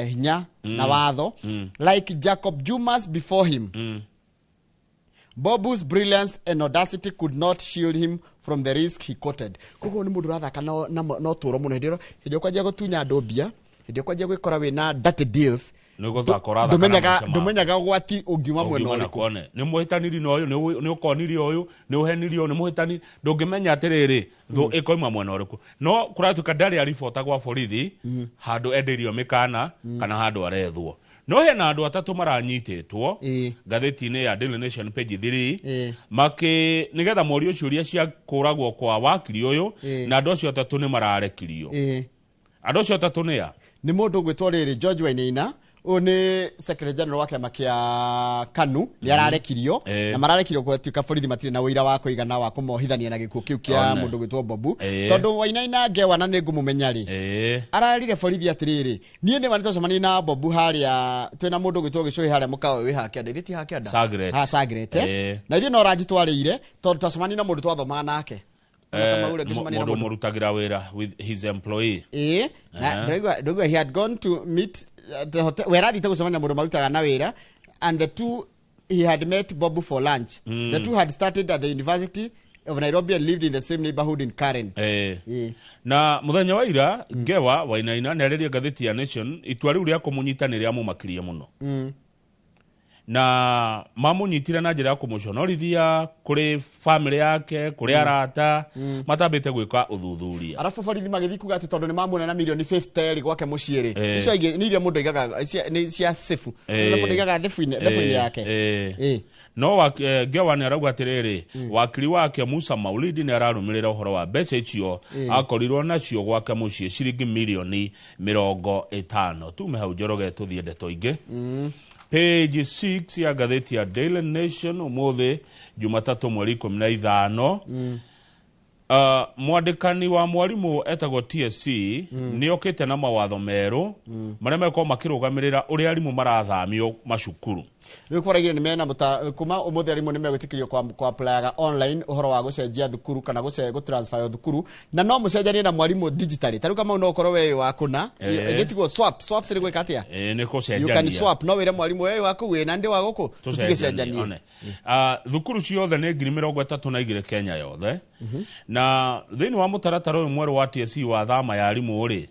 hinya na watho, like Jacob Juma's before him. Bobu's brilliance and audacity could not shield him from the risk he courted. Koguo nĩ mũndũ ũrathaka na ũtũũro mũno. Hĩndĩ ĩrĩa ũkwanjia gũtunya andũ mbia, hĩndĩ ĩrĩa ũkwanjia gwĩkora wĩna dirty deals, ndũmenyaga ũgwati ũngiuma mwena ũrĩkũ. Nĩ mũhĩtaniri na ũyũ, nĩ ũkonirie ũyũ, nĩ ũhenirie ũyũ, nĩ mũhĩtani, ndũngĩmenya atĩrĩrĩ thũ ĩkoima mwena ũrĩkũ. No kũratuĩka ndarĩ aribota gwa borithi handũ endeirio mĩkana kana handũ arethwo. No hena andũ atatũ maranyitĩtwo ngathĩti-inĩ ya Daily Nation page 3 makĩ nĩgetha morio ciũria cia kũragwo kwa wakiri ũyũ, na andũ acio atatũ nĩ mararekirio. Andũ acio atatũ nĩ a? Nĩ mũndũ ũgwĩtwo rĩrĩ George Wainaina, ũyũ nĩ secretary general wa kĩama kĩa KANU, nĩ ararekirio. Na mararekirio gwatuĩka borithi matirĩ na ũira wa kũigana wa kũmohithania na gĩkuũ kĩu kĩa One. mũndũ ũgwĩtwo Bobu. Tondũ Wainaina ngewana nĩ ngũmũmenya rĩ, ararire borithi atĩrĩrĩ, niĩ nĩ ma nĩtwacemanirie na Bobu harĩa twĩna mũndũ ũgwĩtwo Gĩcũhĩ harĩa mũkawa wĩ hakĩanda ithuĩ ti hakĩanda. Sagret. Ha Sagret, Eh. Na ithuĩ no ranji twarĩire tondũ twacemanirie na mũndũ twathomaga nake. Ona Kamau rĩ, ngĩcemania na Mũndũ mũndũ mũrutagĩra wĩra with his employee. Ĩĩ, na ndaigua he had gone to meet at the hotel where arathiĩte gũcemania na mũndũ marutaga na wĩra, and the two he had met Bobu for lunch. The two had started at the University of Nairobi and lived in the same neighborhood in Karen. Na muthenya wa ira Ngewa Wainaina nĩ arĩria ngathĩti ya Nation itua rĩu rĩa kũmũnyita nĩ rĩamũmakirie mũno, na mamũnyitire na njĩra ya kũmũconorithia kũrĩ family yake, kũrĩ arata, matambĩte gwĩka ũthuthuria. Arabu borithi magĩthiĩ kuga atĩ tondũ nĩ mamuona na milioni 50 rĩ gwake mũciĩ rĩ, icio ingĩ nĩ iria mũndũ aigaga nĩ cia sefu. Mũndũ aigaga thebu-inĩ yake. No Ngewa nĩ arauga atĩrĩrĩ, wakiri wake Musa Maulidi nĩ ararũmĩrĩra ũhoro wa mbeca icio akorirwo nacio gwake mũciĩ, ciringi milioni 50. Tume hau, Njoroge, tũthiĩ ndeto ingĩ. Page 6 ya ngathĩti ya Daily Nation ũmũthĩ Jumatatũ mweri 15. Mwandĩkani wa mwarimũ etagwo TSC nĩ okĩte na mawatho merũ marĩa megũkorwo makĩrũgamĩrĩra ũrĩa arimũ marathamio macukuru. Rĩu kwaraigire nĩ mena kuma ũmũthĩ arimũ nĩ megwĩtĩkĩrio kwa applyaga online ũhoro wa gũcenjia thukuru kana gũtransfer thukuru, na no mũcenjanie na mwarimũ digitally. Ta rĩu Kamau, no ũkorwo we wĩ wa kũna, ĩgĩtigwo swap. Swaps nĩ gwĩka atĩa? Nĩ You can gũcenjania. swap, no wĩre mwarimũ we wĩ wa kũu ĩ na ndĩ wa gũkũ, tũtigĩcenjanie. One. Thukuru ciothe nĩ 32,000 Kenya yothe, na thĩinĩ wa mũtaratara ũyũ mwerũ wa TSC wa thama ya arimũ rĩ,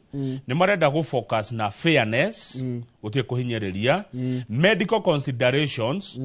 nĩ marenda gũ focus na fairness, gũtirĩ kũhinyĩrĩria, medical considerations,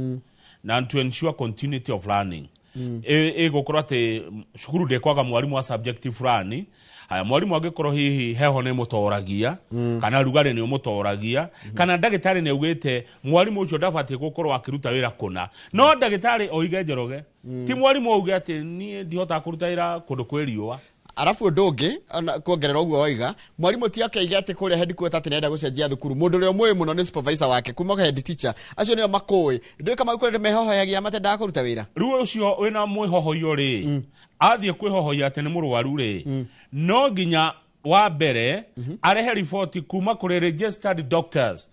na to ensure continuity of learning. Ĩgũkorwo atĩ cukuru ndĩkwaga mwarimũ wa subject fulani. Haya, mwarimũ angĩkorwo hihi heho nĩ mũtoragia, kana rugarĩ nĩ ũmũtoragia, kana ndagĩtarĩ nĩ augĩte mwarimũ ũcio ndabatiĩ gũkorwo akĩruta wĩra kũna, no ndagĩtarĩ oige, Njoroge, ti mwarimũ auge atĩ niĩ ndihotaga kũruta wĩra kũndũ kwĩ riũa. Arabu ũndũ ũngĩ, ona kuongerera ũguo waiga, mwarimũ ti akeiga atĩ kũrĩa headquarter atĩ nĩarenda gũcenjia thukuru. Mũndũ ũrĩa ũmũĩ mũno nĩ supervisor wake kuma head teacher, acio nĩo makũĩ. Ndũĩ kama kũrĩ mehohoyagia matendaga kũruta wĩra. Rĩu ũcio wĩna mwĩhohoio rĩ, athiĩ kwĩhohoia atĩ nĩ mũrwaru rĩ, no nginya wa mbere arehe riboti kuma kũrĩ registered doctors,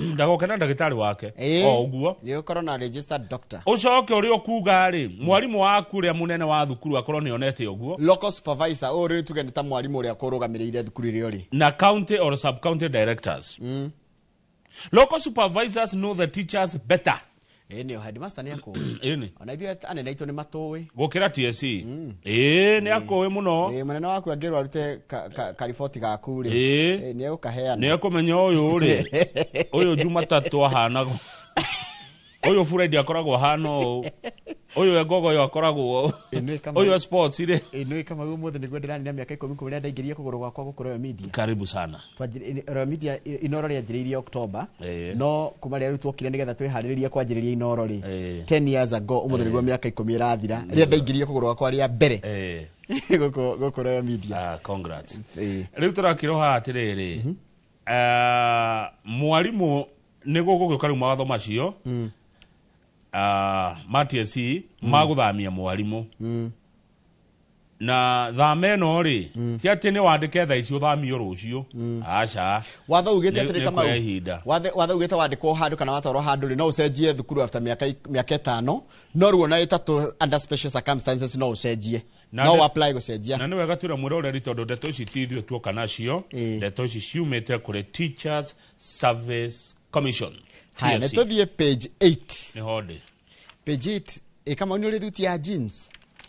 ndagoke na ndagĩtarĩ wake o ũguo. Nĩ ũkorwo na registered doctor. Ũcoke ũrĩa ũkuga rĩ, mwarimũ waku ũrĩa mũnene wa thukuru akorwo nĩ onete ũguo. Local supervisor ũyũ rĩu tuge nĩ ta mwarimũ ũrĩa kũrũgamĩrĩire thukuru ĩrĩa ũrĩ. Na county or sub county directors. Local supervisors know the teachers better. Ĩĩ, nĩo headmaster nĩ akũĩ. Ĩni. Ona ithuĩ anene aitũ nĩ matũĩ. Gũkĩra TSC, ĩĩ, nĩ akũĩ mũno. Ĩĩ, mũnene waku angĩrwo arute kariboti gaku rĩ, nĩ egũkaheana. Nĩ ekũmenya ũyũ rĩ, ũyũ Jumatatũ ahana ũyũ, Friday akoragwo ahana ũũ, ũyũ engogo akoragwo ũũ, ũyũ sports rĩ. Ĩĩ, nĩ Kamau, ũmũthĩ nĩguo ndĩranina mĩaka 10 kuma rĩrĩa ndaingĩrie kũgũrũ gwakwa gũkũ Royal Media. Karibu sana. Royal Media Inoro rĩanjĩrĩirie October, no kuma rĩrĩa rĩu tuokire nĩgetha twĩharĩrĩrie kwanjĩrĩria Inoro rĩ, 10 years ago, ũmũthĩ nĩguo mĩaka 10 ĩrathira rĩrĩa ndaingĩrie kũgũrũ gwakwa rĩa mbere gũkũ Royal Media. Ah, congrats. Rĩu tũrakĩroha atĩrĩrĩ, mwarimũ nĩ gũgũgĩũka rĩu mawatho macio ma TSC magũthamia mwarimũ, na thama ĩno rĩ, ti atĩ nĩ wandĩke thaa ici ũthamio rũciũ, aca. Watho ugĩte atĩrĩ, Nĩ Kamau, kuoya ihinda. Watho ugĩte wandĩkwo handũ kana watwarwo handũ rĩ, no ũcenjie thukuru after mĩaka 5, no rĩu ona 3 under special circumstances no ũcenjie. Na No apply gũcenjia. Na nĩ wega twĩra mwĩroreri tondũ ndeto ici ti ithuĩ tuoka nacio, ndeto ici ciumĩte kũrĩ Teachers Service Commission, Haya, nĩ TSC. tũthiĩ page 8. Nĩ hondĩ. Page 8. Ĩ, Kamau, nĩ ũrĩ thuti ya jeans?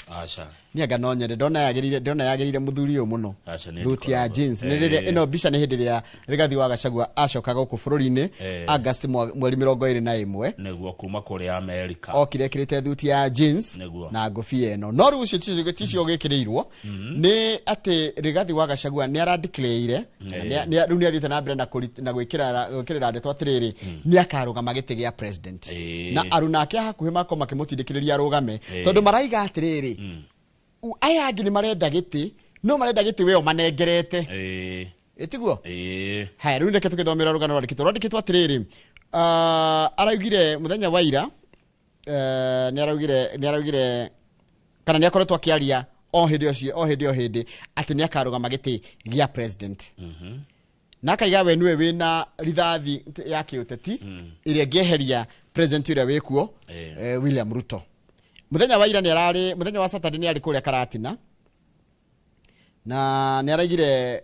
Aca. Niĩ anga no nyende, ndona yagĩrĩire, ndona yagĩrĩire mũthuri ũyũ mũno. Aca, nĩ Thuti ya ndikoragwo. jeans. Nĩ rĩrĩa ĩno mbica nĩ hĩndĩ ĩrĩa Rigathi wa Gachagua acoka gũkũ bũrũri-inĩ August mweri 21. Nĩguo, kuma kũrĩa Amerika. Okire ekĩrĩte thuti ya jeans na ngũbia ĩno. No rĩu ũcio ticio gĩkĩrĩirwo nĩ atĩ Rigathi wa Gachagua nĩ aradeclare rĩu nĩ athiĩte na mbere na na gwĩkĩrĩra ndeto atĩrĩrĩ, nĩ akarũgama gĩtĩ gĩa president, na aruna ake a hakuhĩ makorwo makĩmũtindĩkĩrĩria arũgame, tondũ maraiga atĩrĩrĩ, aya angĩ nĩ marenda gĩtĩ, no marenda gĩtĩ we ũmanengerete. Ĩtiguo? Ĩĩ. Haya, rĩu reke tũgĩthomera rũgano rwandĩkĩtwo atĩrĩrĩ, araugire mũthenya wa ira, nĩ araugire kana nĩ akoretwo akĩaria o hĩndĩ o o hĩndĩ o hĩndĩ atĩ nĩ akarũgama gĩtĩ gĩa president, na akaiga we nĩwe wĩna rithathi ya kĩũteti ĩrĩa ĩngĩeheria president ũrĩa wĩkuo, William Ruto. Mũthenya wa ira nĩ ararĩ, mũthenya wa Saturday nĩ arĩ kũrĩa Karatina, na nĩ araigire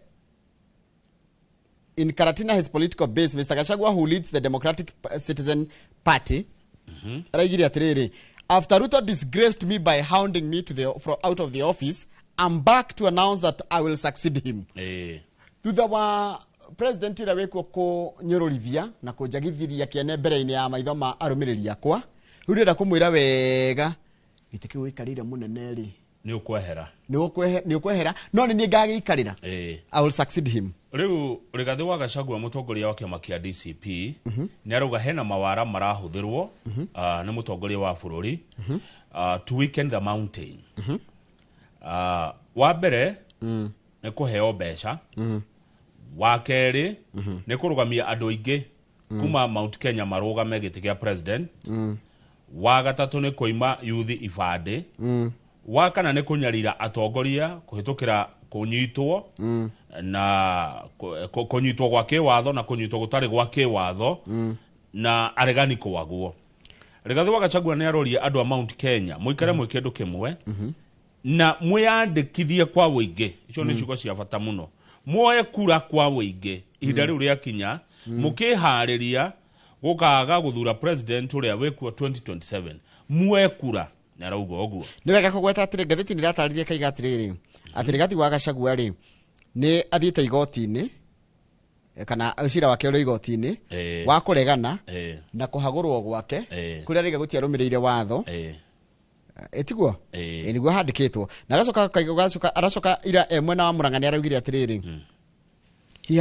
in Karatina, his political base, Mr. Gachagua, who leads the Democratic Citizen Party, araigire atĩrĩrĩ, "After Ruto disgraced me by hounding me to the, from out of the office, I'm back to announce that I will succeed him." Thutha wa president ũrĩa wĩkuo kũnyũrũrithia na kũnjagithĩria kĩene mbere-inĩ ya maitho ma arũmĩrĩri akwa, rĩu ndĩrenda kũmwĩra wega, gĩtĩ kĩu gĩikarĩire mũnene rĩ, Nĩ ũkwehera. Nĩ ũkwehera, no nĩ niĩ ngagĩikarĩra. I will succeed him. Rĩu Rigathĩ wa Gachagua, mũtongoria wa kĩama kĩa DCP, nĩ arauga hena mawara marahũthĩrwo nĩ mũtongoria wa bũrũri to weaken the mountain. Wa mbere nĩ kũheo mbeca, wa kerĩ nĩ kũrũgamia andũ aingĩ kuma Mount Kenya marũgame gĩtĩ kĩa president, wa gatatũ nĩ kũima yuthi ibandĩ, wa kana nĩ kũnyarira atongoria kũhĩtũkĩra kũnyitwo na kũnyitwo gwa kĩwatho na kũnyitwo gũtarĩ gwa kĩwatho na aregani kwagwo. Rigathĩ wa Gachagua nĩ aroria andũ a Mount Kenya mũikare mwĩ kĩndũ kĩmwe na mwĩyandĩkithie kwa wũingĩ. Icio nĩ ciugo cia bata mũno. Muoe kura kwa wũingĩ ihinda rĩu rĩakinya, mũkĩharĩria gũkaga gũthura president ũrĩa wĩkuo 2027. Muoe kura, nĩ arauga ũguo. Nĩ wega kũgweta atĩrĩ, ngathĩti nĩ ĩratarĩria kaiga atĩrĩrĩ, atĩ Rigathi wa Gachagua rĩ, nĩ athiĩte igoti-inĩ, kana cira wake ũrĩ igoti-inĩ wa kũregana na kũhagũrwo gwake, kũrĩa rĩga gũtiarũmĩrĩire watho. Ĩtiguo? Ĩ, nĩguo handĩkĩtwo. Na agacoka aracoka ira e mwena wa Murang'a nĩ araugire atĩrĩrĩ, he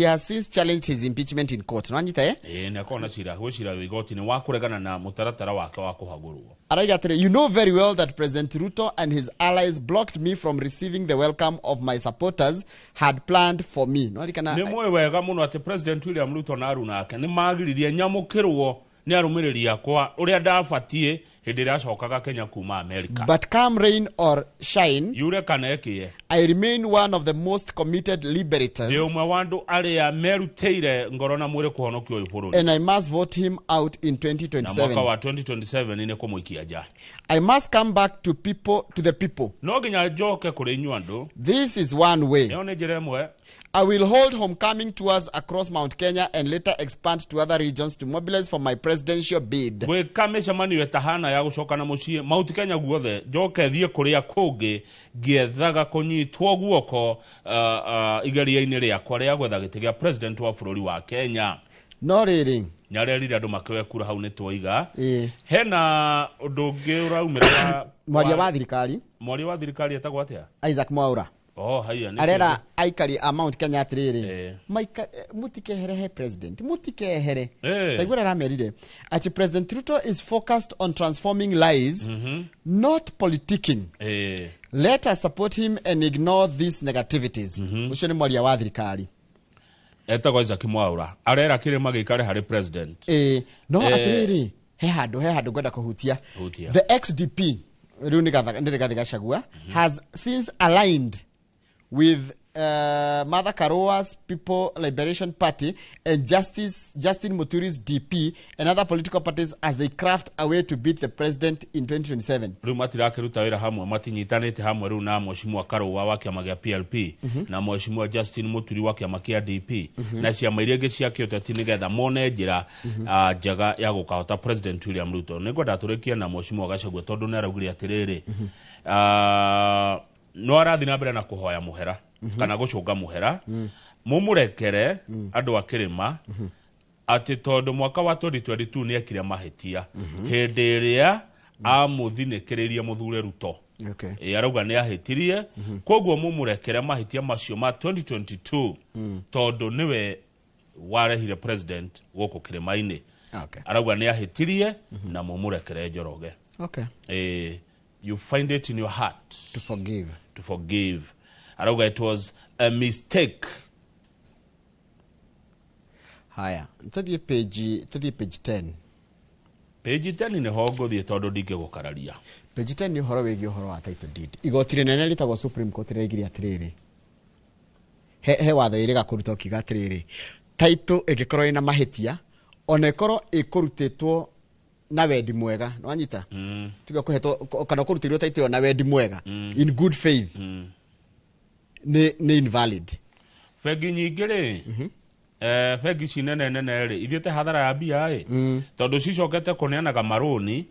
has since challenged his impeachment in court. Nĩwanyita, eh? Ĩĩ, nĩ akorwo na cira, gwĩ cira wĩ igoti-inĩ wa kũregana na mũtaratara wake wa kũhagũrwo. Araiga atĩrĩ, "You know very well that President Ruto and his allies blocked me from receiving the welcome of my supporters had planned for me." Nĩwarikana? Nĩ mũĩ wega mũno atĩ President William Ruto na aruna ake nĩ magiririe nyamũkĩrwo nĩ arũmĩrĩri akwa ũrĩa ndabatiĩ hĩndĩ ĩrĩa acokaga Kenya kuma America. "But come rain or shine," yure kana ĩkĩe, "I remain one of the most committed liberators," ndĩ ũmwe wa andũ arĩa merutĩire ngoro na mwĩrĩ kũhonokia ũyũ bũrũri, "and I must vote him out in na mwaka 2027." wa 2027 nĩ kũmũikia nja. "I must come back to people to the people." No nginya njoke kũrĩ inyuĩ andũ. "This is one way." Ĩyo nĩ njĩra ĩmwe. "I will hold homecoming tours across Mount Kenya and later expand to other regions to mobilize for my presidential bid." Gwĩka mĩcemanio ĩtahana ya gũcoka na mũciĩ Mount Kenya guothe, njoke thiĩ kũrĩa kũngĩ ngĩethaga kũnyitwo guoko igeria-inĩ rĩakwa rĩa gwetha gĩtĩ gĩa president wa bũrũri wa Kenya. No rĩrĩ, nĩarerire andũ makĩoe kura, hau nĩ twoiga. Hena ũndũ ũngĩ ũraumĩra wa Mwaria wa thirikari. Mwaria wa thirikari etagwo atĩa? Isaac Mwaura. Oh, haiya, nĩ Arera aikari a Mount Kenya atĩrĩrĩ, maika mũtikehere he president, mũtikehere. Taiguo aramerire atĩ President Ruto is focused on transforming lives, not politicking. Let us support him and ignore these negativities. Ũcio nĩ mwaria wa thirikari. Etagwo Isaac Mwaura, arera kĩrĩma gĩikare harĩ president. Ĩĩ, no atĩrĩrĩ, he handũ ngwenda kũhutia. Hutia. The XDP rĩu nĩ Rigathi Gachagua has since aligned with Martha Karua's People Liberation Party and Justice Justin Muturi's DP and other political parties as they craft a way to beat the president in 2027. Rĩu matirakĩruta wĩra hamwe, matinyitanĩte hamwe rĩu na Mheshimiwa Karũa wa kĩama gĩa PLP na Mheshimiwa Justin Muturi wa kĩama kĩa DP na ciama iria ingĩ cia kĩũteti nĩgetha mone njĩra njega ya gũkahota President William Ruto. Nĩ ngwenda tũrĩkie na Mheshimiwa Gachagua tondũ nĩ araugire atĩrĩrĩ, No arathiĩ na mbere na kũhoya mũhera kana gũcũnga mũhera, mũmũrekere andũ a kĩrĩma, atĩ tondũ mwaka wa 2022 nĩ ekire mahĩtia hĩndĩ ĩrĩa amũthinĩkĩrĩrie mũthure Ruto. Ĩ, arauga nĩ ahĩtirie, koguo mũmũrekere mahĩtia macio ma 2022, tondũ nĩwe warehire president gũkũ kĩrĩma-inĩ. Arauga nĩ ahĩtirie na mũmũrekere Njoroge. You find it in your heart to forgive. To forgive. Arauga it was a mistake. Haya, tũthiĩ page 10. Page 10 nĩho ngũthiĩ tondũ ndingĩgũkararia. Page 10 nĩ ũhoro wĩgiĩ ũhoro wa title deed. Igoti rĩnene rĩtagwo Supreme Court rĩraigire atĩrĩrĩ, he watho ĩrĩga kũruta ũkiuga atĩrĩrĩ, title ĩngĩkorwo ĩna mahĩtia, ona ĩkorwo ĩkũrutĩtwo na wendi mwega, nĩwanyita, tiga kũhetwo kana kũrutĩirwo title ĩyo na wendi mwega, in good faith, nĩ invalid. Bengi nyingĩ rĩ, bengi ici nene nene rĩ, ithiĩte hathara ya mbia ĩ, tondũ cicokete kũneanaga marũni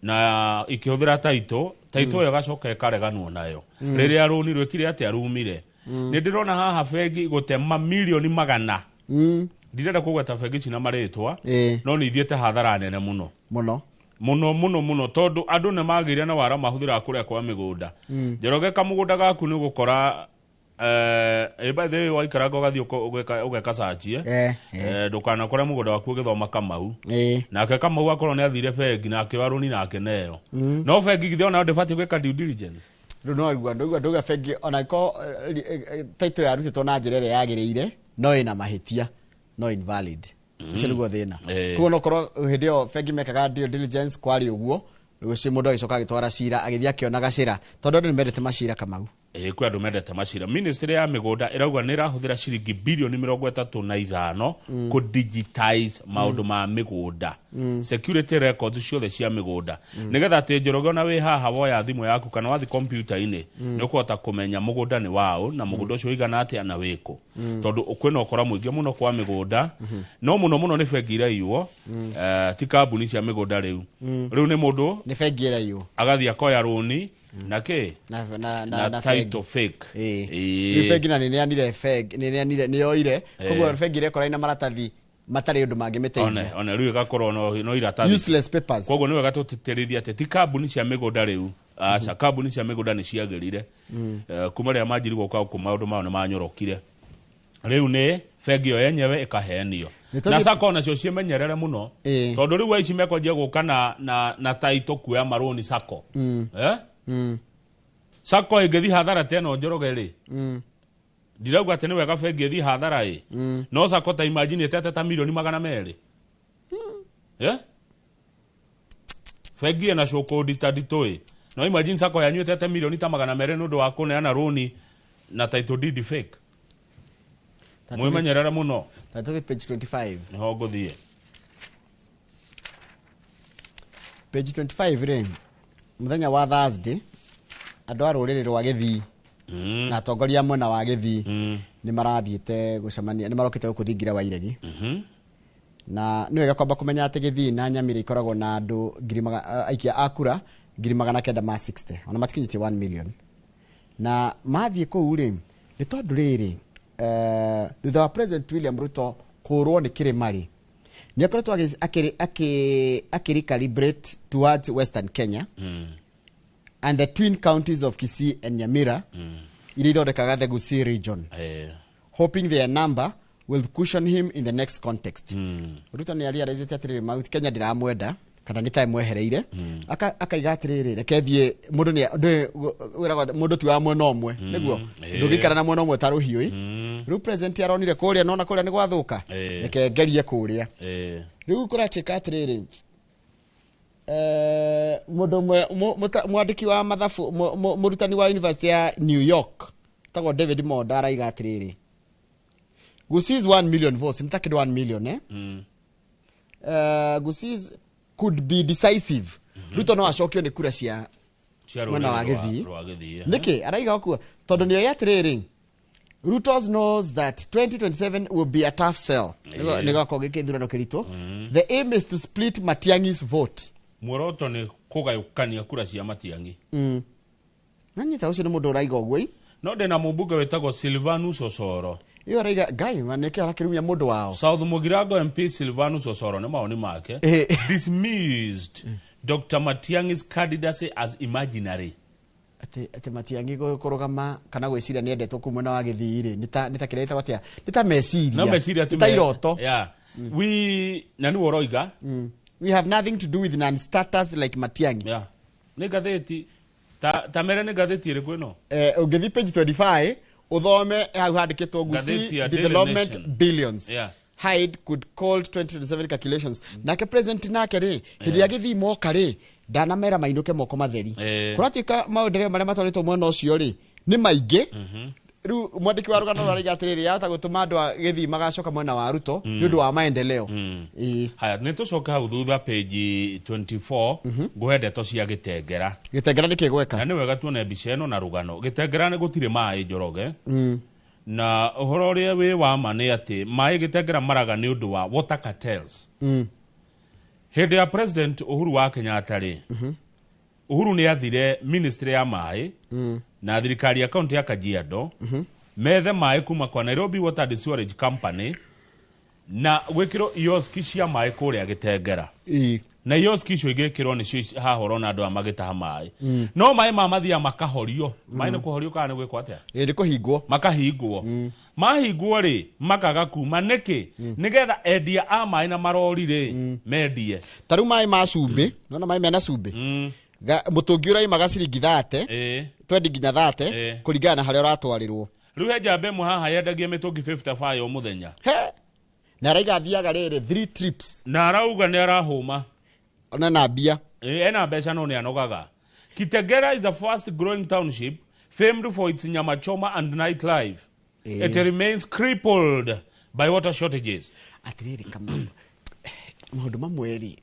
na ikĩhũthĩra title ĩyo, ĩgacoka ĩkareganwo nayo rĩrĩa rũni rwĩkire atĩa, rumire. Nĩ ndĩrona haha bengi gũtema milioni magana. Ndirenda kũgweta bengi ici na marĩtwa, no nĩ ithiĩte hathara nene mũno. Mũno. Mũno mũno mũno, tondũ andũ nĩ magĩire na wara mahũthĩraga kũrĩa kwa mĩgũnda. Njoroge, kamũgũnda gaku nĩ ũgũkora, by the way, waikaranga ũgathiĩ ũgeka search. Ndũkanakore mũgũnda waku ũgĩthoma Kamau. Nake Kamau akorwo nĩ athire bengi na akĩoya rũni na akĩneo. No bengi githĩ onayo ndĩbatiĩ gwĩka due diligence? Rĩu no igua ndũigua ndũigua bengi ona ĩkorwo title yarutĩtwo na njĩra ĩrĩa yagĩrĩire, no ĩna mahĩtia, no invalid. Ũcio nĩguo thĩna. Koguo no korwo hĩndĩ ĩyo bengi mekaga due diligence kwarĩ ũguo, ũcio mũndũ agĩcoka agĩtwara cira, agĩthiĩ akĩona gacĩra, tondũ andũ nĩ mendete macira, Kamau. Ĩ, kwĩ andũ mendete macira. Ministry ya mĩgũnda ĩrauga nĩ ĩrahũthĩra ciringi bilioni 35 kũ digitize maũndũ ma mĩgũnda, security records ciothe cia mĩgũnda, nĩgetha atĩ Njoroge, ona wĩ haha woya thimũ yaku kana wathi kompiuta-inĩ, nĩ ũkũhota kũmenya mũgũnda nĩ waũ na mũgũnda ũcio ũigana atĩa na wĩkũ, tondũ kwĩna ũkora mũingĩ mũno kwa mĩgũnda. No mũno mũno nĩ bengi iraiywo, ti kambuni cia mĩgũnda rĩu. Rĩu nĩ mũndũ Nĩ bengi ĩraiywo. agathiĩ akoya rũni na kĩ? Na Na bengi. title fake. Rĩu bengi na nĩ bengi nĩ neanire, nĩ yoire. Koguo bengi ĩrekora ina maratathi matarĩ ũndũ mangĩmĩteithia. One rĩu ĩgakorwo no iratathi. Useless papers. Koguo nĩ wega tũtĩtĩrithie atĩ ti kambuni cia mĩgũnda rĩu, aca, kambuni cia mĩgũnda nĩ ciagĩrire. Kuma rĩrĩa manjiri gũka gũkũ, maũndũ mao nĩ manyorokire. Rĩu nĩ bengi ĩyo yenyewe ĩkahenio. Nĩ Na sacco nacio ciĩmenyerere mũno, tondũ rĩu aici mekwanjia gũka na title kuoya marũni sacco. Eh? Sacco ĩngĩthiĩ hathara ta ĩno, Njoroge rĩ, ndirauga atĩ nĩ wega bengi ĩthiĩ hathara ĩ, no sacco ta imagine ĩtete ta milioni 200, eh? Bengi ĩna cũkũndi ta nditũ ĩ, no imagine sacco yanyu ĩtete milioni ta 200 nĩ ũndũ wa kũneana rũni na title deed fake. Mwĩmenyerere mũno. Tũthiĩ page 25. Nĩho ngũthiĩ. Page 25 rĩ, mũthenya wa Thursday, andũ a rũrĩrĩ rwa Gĩthii na atongoria a mwena wa Gĩthii nĩ marathiĩte gũcemania, nĩ marokĩte gũkũ thingira wa Iregi. Na nĩ wega kwamba kũmenya atĩ Gĩthii na Nyamira ikoragwo na andũ aikia a kura 960,000, ona matikinyĩtie 1 million. Na mathiĩ kũu rĩ, nĩ tondũ rĩrĩ, thutha wa President William Ruto kũrwo nĩ kĩrĩma rĩ, nĩ akoretwo akĩ recalibrate towards Western Kenya and the twin counties of Kisii and Nyamira, iria ithondekaga the Gusii region, hoping their number will cushion him in the next context. Ruto nĩ arealizĩte atĩrĩrĩ, Mount Kenya ndiramwenda kana nĩ ta mwehereire. Akaiga atĩrĩrĩ, reke thiĩ mũndũ nĩ wĩragwo mũndũ ti wa mwena ũmwe, nĩguo ndũngĩikara na mwena ũmwe ta rũhiũ ĩ. Rĩu president aronire kũrĩa, nona kũrĩa nĩ gwathũka, reke ngerie kũrĩa. Rĩu kũratuĩka atĩrĩrĩ, mũndũ ũmwe mwandĩki wa mathabu, mũrutani wa University ya New York tagwo David Monda, araiga atĩrĩrĩ, Gusii's 1 million votes, nĩ ta kĩndũ 1 million, eh? Gusii's could be decisive. Ruto no acokio nĩ kura cia Cia mwena wa rũrĩrĩ Gĩthii. Rwa Gĩthii, eh. Nĩkĩ araiga ũguo? Tondũ nĩoĩ atĩrĩrĩ, Ruto knows that 2027 will be a tough sell. Nĩ gakorwo gĩ gĩthurano kĩritũ. The aim is to split Matiang'i's vote. Muoroto nĩ kũgayũkania kura cia Matiang'i. Nanyita ũcio nĩ mũndũ ũraiga ũguo ĩ. No ndĩna mũmbunge wĩtagwo Silvanus Osoro. Ĩyo araiga ngai ma nĩkĩ arakĩrumia mũndũ wao. South Mugirango MP Silvanus Osoro nĩ mawoni make dismissed Dr. Matiang'i's candidacy as imaginary. Atĩ Matiang'i kũrũgama kana gwĩciria nĩ endetwo kũu mwena wa Gĩthii rĩ nĩ ta kĩrĩa gĩtagwo atĩa, nĩ ta meciria, No meciria nĩ ta iroto. Yeah. We na nĩwe ũroiga. We have nothing to do with non-starters like Matiang'i. Yeah. Nĩ ngathĩti ta mere nĩ ngathĩti ĩrĩkũ ĩno? Ũngĩthiĩ page 25 ũthome hau handĩkĩtwo Ngathĩti Gusii ya Daily development Nation. billions. Yeah. Hyde could call 2027 calculations. Nake president nake rĩ hĩndĩ ya gĩthii moka rĩ ndanamera mainũke moko matheri. Kũratuĩka maendeleo marĩa matwarĩtwo mwena ũcio rĩ nĩ maingĩ. Rĩu mwandĩki wa rũgano rwaraiga atĩrĩrĩ yahota gũtũma andũ a Gĩthii magacoka mwena wa Ruto nĩ ũndũ wa maendeleo. Haya, nĩ tũcoke hau thutha page 24 ngũhe ndeto cia Gĩtengera. Gĩtengera nĩ kĩgweka. Na nĩ wega tuone mbica ĩno na rũgano. Gĩtengera nĩ gũtirĩ maĩ Njoroge. Na ũhoro ũrĩa wĩ wa ma nĩ atĩ maĩ Gĩtengera maraga nĩ ũndũ wa water cartels. Hĩndĩ ya President Uhuru wa Kenyatta rĩ, Uhuru nĩ athire ministry ya maĩ na thirikari ya kaunti ya Kajiado methe maĩ kuma kwa Nairobi Water and Sewerage Company na gwĩkĩrwo ioski cia maĩ kũrĩa Gĩtengera. Na ioski icio igĩkĩrwo nĩcio haha ũrona andũ aya magĩtaha maĩ. No maĩ ma mathiaga makahorio. Maĩ nĩ kũhorio kana nĩ gwĩkwo atĩa? Nĩ kũhingwo. Makahingwo. Mahingwo rĩ makaga kuma nĩkĩ? Nĩgetha endia a maĩ na marori rĩ mendie. Ta rĩu maĩ ma cumbĩ, nĩwona maĩ mena cumbĩ? Mũtũngi ũraimaga ciringi 30, 20 nginya 30 kũringana na harĩa ũratwarĩrwo. Rĩu he njamba ĩmwe haha yendagia mĩtũngi 55 o mũthenya. Na araiga athiaga rĩrĩ 3 trips. Na arauga nĩ arahũma. Ona na mbia. Ena mbeca no nĩ anogaga. Kitegera is a fast growing township famed for its nyama choma and nightlife. It remains crippled by water shortages. Atĩrĩrĩ Kamau, maũndũ mamwe rĩ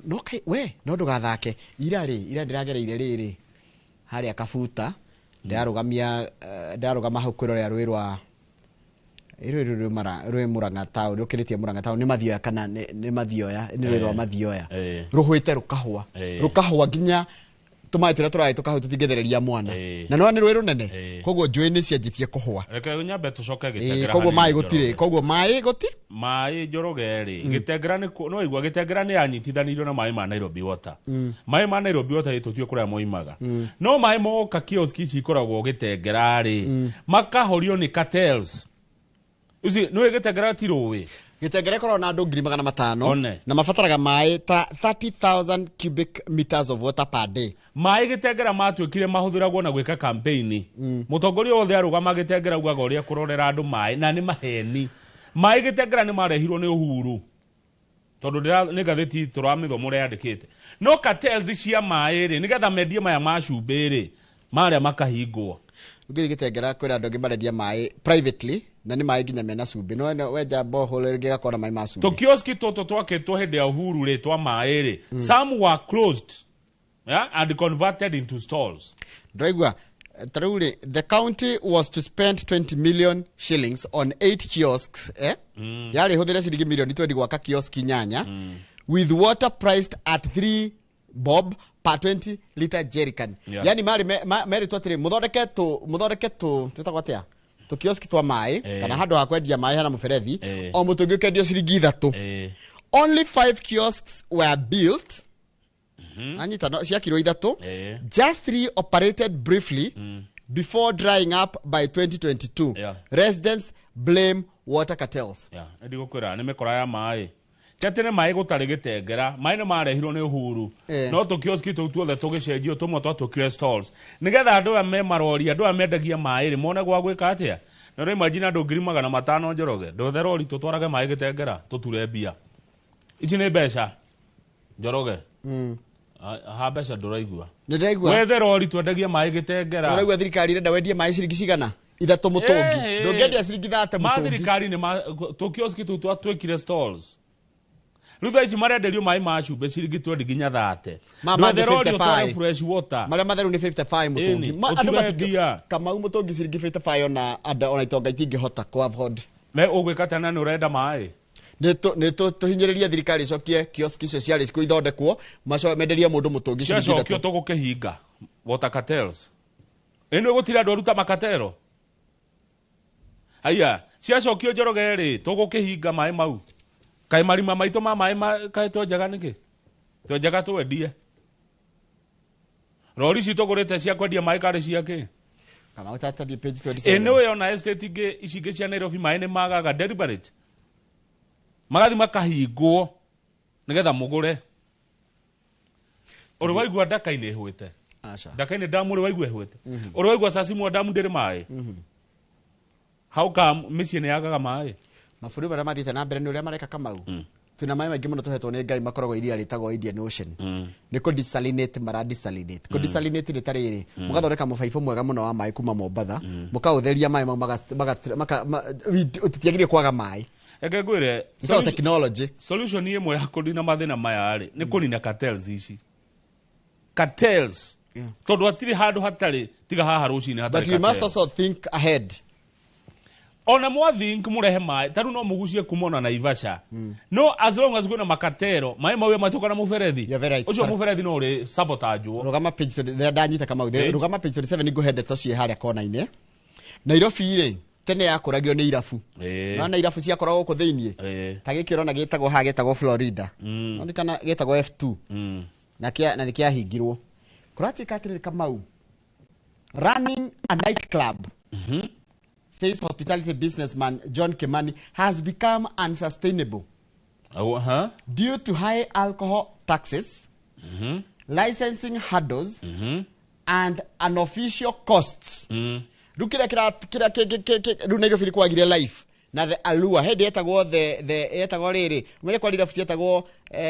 no kai we no ndũgathake ira rĩ ira ndĩragereire rĩrĩ harĩa Kabuta ndĩrarũgamia ndĩrarũgama hau kwĩrorera rũĩ rwa rũĩ Murang'a town rũkĩrĩtie Murang'a town nĩ Mathioya kana nĩ Mathioya nĩ rũĩ rwa Mathioya rũhũĩte rũkahũa rũkahũa nginya tũmaĩ tũrĩa tũraĩ tũkahũa tũtingĩthereria mwana na nĩwona nĩ rũĩ rũnene koguo njũĩ nĩ cianjĩtie kũhũa. Reke nyambe tũcoke Gĩtengera. Koguo maĩ gũtirĩ, koguo maĩ gũti maĩ Njoroge rĩ Gĩtengera nĩ no igua Gĩtengera nĩ yanyitithanirio na maĩ ma Nairobi Water. Maĩ ma Nairobi Water tũtiũĩ kũrĩa moimaga. No maĩ moka kioski ici ikoragwo Gĩtengera rĩ makahorio nĩ cartels. Uci nĩũĩ Gĩtengera ti rũĩ. Gĩtengera ĩkoragwo na andũ 500,000 na mabataraga maĩ ta 30,000 cubic meters of water per day. Maĩ Gĩtengera matuĩkire mahũthĩragwo na gwĩka campaign. Mũtongoria wothe arũgama Gĩtengera augaga ũrĩa kũrorera andũ maĩ na nĩ maheni. Maĩ Gĩtengera nĩ marehirwo nĩ Uhuru. Tondũ nĩ ngathĩti tũramĩthoma ũrĩa yandĩkĩte. No cartels cia maĩ rĩ nĩgetha mendie maya ma cumbĩ rĩ marĩa makahingwo. Ũngĩthiĩ Gĩtengera kwĩra andũ angĩ marendia maĩ privately na nĩ maĩ nginya mena cumbĩ no wenja borehole rĩngĩ ĩgakorwo na maĩ ma cumbĩ. Tũkioski tũtũ twakĩtwo hĩndĩ ya Uhuru rĩ twa maĩ rĩ some were closed, yeah, and converted into stalls. Ndĩraigua ta rĩu rĩ the county was to spend 20 million shillings on 8 kiosks yarĩ hũthĩre ciringi milioni 20 gwaka kioski 8 with water priced at 3 bob per 20 liter jerrycan. Yani marĩ merĩtwo atĩrĩ mũthondeke tũ twĩtagwo atĩa tũkioski twa maĩ kana handũ ha kwendia maĩ hena mũberethi o mũtũngi ũkendio ciringi 3. Only 5 kiosks were built. Anyita no ciakirwo 3. Just 3 operated briefly before drying up by 2022. Residents blame water cartels. Ndigũkwĩra nĩ mĩkora ya maĩ. Ti atĩ nĩ maĩ gũtarĩ Gĩtengera, maĩ nĩ marehirwo nĩ Uhuru. No tũkioski tũu tuothe tũgĩcenjio tũmwe twatuĩkire stalls. Nĩgetha andũ aya me marori, andũ aya mendagia maĩ rĩ mone gwa gwĩka atĩa. Na rĩu imagine andũ 500,000 Njoroge, ndũthe rori tũtwarage maĩ Gĩtengera tũture mbia. Ici nĩ mbeca Njoroge. Ha mbeca ndũraigua. Nĩndĩraigua. Wethe rori twendagie maĩ Gĩtengera. Ndũraigua thirikari ĩrenda wendie maĩ ciringi cigana? 3 mũtũngi. Ndũngĩendia ciringi 30 Ma mũtũngi. thirikari nĩ tũkioski tũu twatuĩkire stalls. Rĩu thaa ici marenderio maĩ ma cumbĩ ciringi 20 nginya 30. Ma Ndwethe rori ũtware 55. fresh water. Marĩa matheru nĩ 55 mũtũngi. Andũ matingĩ Kamau mũtũngi ciringi 55 ona andũ ona itonga itingĩhota kũ afford. Me ũgwĩka tena nĩ ũrenda maĩ. Nĩ tũhinyĩrĩrie thirikari ĩcokie kioski icio ciarĩ kuo ithondekwo menderie mũndũ mũtũngi ciringi Ciacokio 3. tũgũkĩhinga water cartels. Ĩno gũtirĩ andũ aruta makatero. Haya, ciacokio Njoroge rĩ, tũgũkĩhinga maĩ mau. Kaĩ marima maitũ ma maĩ kaĩ twenjaga nĩkĩ? Twenjaga twendie. Rori ici tũgũrĩte cia kwendia maĩ karĩ cia kĩ? Kana ũtathiĩ page 27. Ĩ nĩ ona estate ingĩ ici ingĩ cia Nairobi maĩ nĩ magaga deliberate. Magathi makahingwo nĩgetha mũgũre. Ũrĩ waigua Ndaka-inĩ ĩhwĩte? Aca. Ndaka-inĩ damu ũrĩ waigua ĩhwĩte? Ũrĩ waigua Sasimwa damu ndĩrĩ maĩ? How come mĩciĩ nĩ yagaga maĩ? Mabũrũri marĩa mathiĩte na mbere nĩ ũrĩa mareka Kamau. Twĩna maĩ maingĩ mũno tũhetwo nĩ Ngai makoragwo iria rĩtagwo Indian Ocean. Nĩ kũ desalinate mara desalinate. Kũ desalinate nĩ ta rĩrĩ, mũgathondeka mũbaibũ mwega mũno wa maĩ kuma Mombatha, mũkaũtheria maĩ mau tũtiagĩrĩire kwaga maĩ. Reke ngwĩre, Ĩtagwo technology. Solution ĩmwe ya kũnina mathĩna maya rĩ, nĩ kũnina cartels ici. Cartels. Tondũ hatirĩ handũ hatarĩ tiga haha rũcinĩ hatarĩ But we must cartel. also think ahead. Ona mwathink mũrehe maĩ ta rĩu no mũgucie kuma ona Naivasha. No as long as kwĩna makatero maĩ mau matuĩka na mũberethi ũcio mũberethi no ũrĩ sabotage. Rũgama page 20 ndanyita Kamau. Page? Rũgama page 27 ngũhe ndeto ciĩ harĩa kona-inĩ. Nairobi rĩ, tene yakũragio nĩ irabu. Nona irabu ciakoragwo gũkũ thĩiniĩ. Ta gĩkĩ ũrona gĩtagwo haha gĩtagwo Florida. Noni kana gĩtagwo F2. Na kĩa na nĩ kĩahingirwo. Kũratuĩka atĩrĩrĩ Kamau. Running a nightclub. Says hospitality businessman John Kimani has become unsustainable. Due to high alcohol taxes, licensing hurdles, and unofficial costs. Rĩu kĩrĩa kĩra rĩu Nairobi nĩ kwagire life na the Alua hĩndĩ yetagwo the yetagwo rĩrĩ ũmenye kwarĩ irabu cietagwo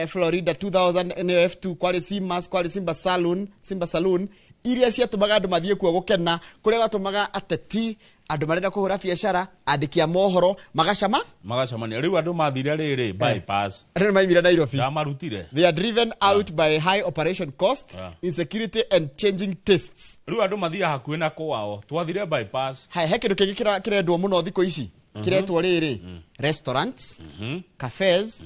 Florida 2000 nĩyo F2 kwarĩ Simas kwarĩ Simba Saloon Simba Saloon iria ciatũmaga andũ mathiĩ kuo gũkena kũrĩa gwatũmaga ateti andũ marenda kũhũra biacara andĩki a mohoro magacama Magacemania rĩu andũ mathire rĩrĩ bypass. Andũ nĩ maimire Nairobi. Ndamarutire. They are driven out by high operation cost, insecurity and changing tastes. Rĩu andũ mathiaga hakuhĩ na kwao twathire bypass. Haya, he kĩndũ kĩngĩ kĩrendwo mũno thikũ ici kĩretwo rĩrĩ restaurants, cafes,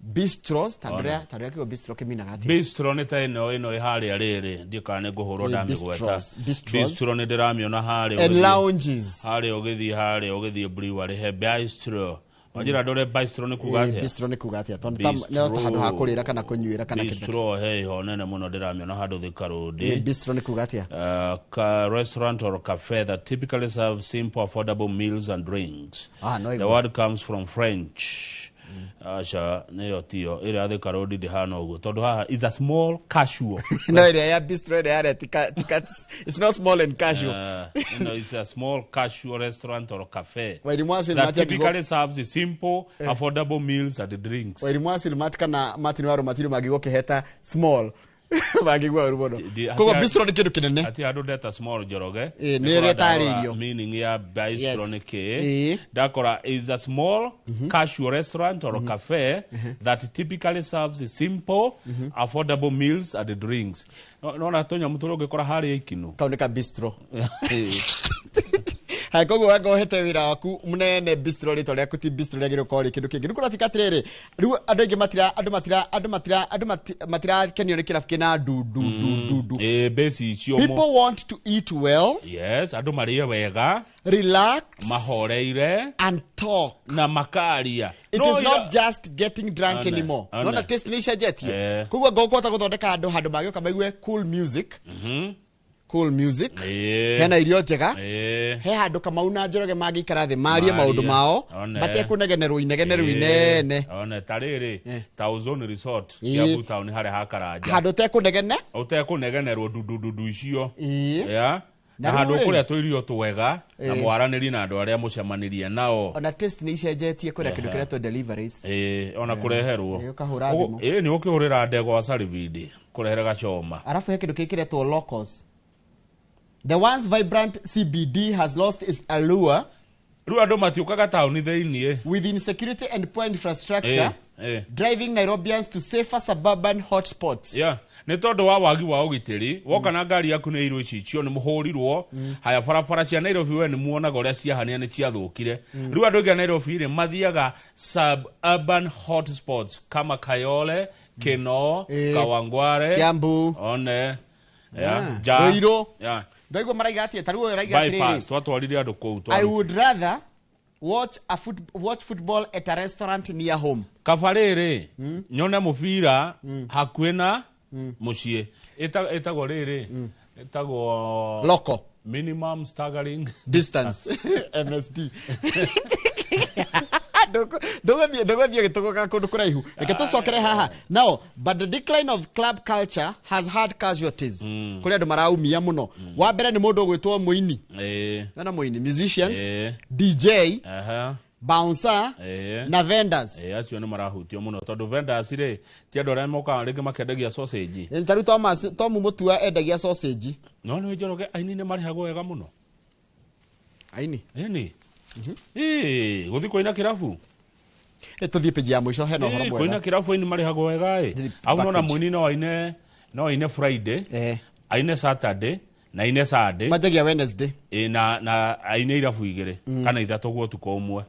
bistros ta ndũrĩa kiugo bistro kĩminaga atĩa? Bistro nĩ ta ĩno ĩno ĩ harĩa rĩrĩ ndiũ kana nĩ ngũhũrwo ndamĩgweta. Bistros. Bistro nĩ ndĩramĩona harĩa And lounges. Harĩa ũgĩthiĩ harĩa ũgĩthiĩ brewery he bistro. Wanjĩra ndore bistro nĩ kuga atĩa? Bistro nĩ kuga atĩa? Tondũ nĩ ta handũ ha kũrĩra kana kũnyuĩra kana kĩndũ. Bistro he iho nene mũno ndĩramĩona handũ Thika Road. Bistro nĩ kuga atĩa? Restaurant or cafe that typically serves simple, affordable meals and drinks. No The word comes from French. Aca nĩyo tiyo ĩrĩa Thika Road ndĩhana ũguo tondũ haha is a small casual. No ĩrĩa ya bistro ĩrĩa yarĩa tika it's not small and casual. It's a small casual restaurant or cafe Wairimu wa that Silmati typically serves simple, affordable meals and drinks. Wairimu wa Silmati kana Martin wa Rũmatiri mangĩgwo kĩheta small mangĩigua ũru mũno. Koguo bistro nĩ kĩndũ kĩnene. Ati handũ ndeta small Njoroge. Ĩ, nĩ ĩrĩa ĩtarĩirio. Meaning ya bistro Yes. nĩ kĩ? Ndakora is a small casual restaurant or cafe that typically serves simple, affordable meals and drinks. Nona tũnyamũ tũrĩa ũngĩkora harĩa Ikinu. Kau nĩ ka bistro. Hai koguo wanga ũhete wĩra waku mũnene bistro rĩtwa rĩaku ti bistro rĩagĩrĩirwo gũkorwo rĩ kĩndũ kĩngĩ. Rĩu kũratuĩka atĩrĩrĩ, rĩu andũ aingĩ matira andũ matira andũ matira andũ matirakenio nĩ kĩrabu kĩna ndu ndu ndu ndu ndu. Base icio People want to eat well. Yes, andũ marĩe wega. Relax. Mahoreire. And talk. Na makaria. It No, is not just getting drunk anymore. Nona taste nĩ icenjetie. Koguo ngũkũhota gũthondeka andũ handũ mangĩũka maigue cool music. Cool music. Hena irio njega. He handũ Kamau na Njoroge mangĩikara thĩ marie maũndũ mao matekũnegenerwo inegene rĩu inene. One ta rĩrĩ ta Ozone Resort Kiambu town harĩa ha Karanja. Handũ ũtekũnegene. Ũtekũnegenerwo ndundu icio. Yeah. Na Na handũ rĩu rĩ, kũrĩa tũirio twega na mwaranĩrie na andũ arĩa mũcemanirie nao. Ona taste nĩ icenjetie kwĩna kĩndũ kĩretwo deliveries. Ona kũreherwo. Ũkahũra thimũ. Nĩ ũkĩhũrĩra ndegwa Salividi kũrehere gacoma. Arabu he kĩndũ kĩngĩ kĩretwo locals. The once vibrant CBD has lost its allure. Rĩu andũ matiũkaga taũni thĩiniĩ. With insecurity and poor infrastructure, driving Nairobians to safer suburban hotspots. Yeah. Nĩ tondũ wa wagi wa ũgitĩri woka na ngari yaku nĩ irwo ici icio nĩ mũhũrirwo. Haya barabara cia Nairobi we nĩ muonaga ũrĩa ciahania nĩ ciathũkire. Rĩu andũ aingĩ a Nairobi rĩ mathiaga suburban hotspots kama Kayole, Kinoo, Kawangware, Kiambu, one Ruiru. Ndaigua maraiga atia ta rĩu ũyũ araiga atĩrĩrĩ, Bypass twatwarire andũ kũu. I would rather watch football at a restaurant near home. Kaba rĩrĩ nyone mũbira hakuhĩ na mũciĩ. Ĩtagwo rĩrĩ, ĩtagwo Local. Minimum staggering distance, MSD. Ndũgũthiĩ gĩtũgũka kũndũ kũraihu, reke tũcokere haha. Now, but the decline of club culture has had casualties. Kũrĩ andũ maraumia mũno. Wa mbere nĩ mũndũ ũgwĩtwo mũini. Nona mũini, musicians, DJ, bouncer na vendors. Acio nĩ marahutio mũno tondũ vendors rĩ ti andũ arĩa mokaga rĩngĩ makendagia sausage. Ta rĩu Thomas Tomu Mutua endagia sausage. No nĩ Njoroge, aini nĩ marĩhagwo wega mũno. Aini? Ĩni. Gũthiĩ kũina kĩrabu. Tũthiĩ page ya mũico, hena ũhoro mwega. Kũina kĩrabu aini marĩhagwo wega ĩ. Au nona package. Mũini no aine Friday, aine Saturday na aine Sunday. Manjagia Wednesday. Ĩ, na aine irabu igĩrĩ kana ithatũ gwa ũtukũ ũmwe.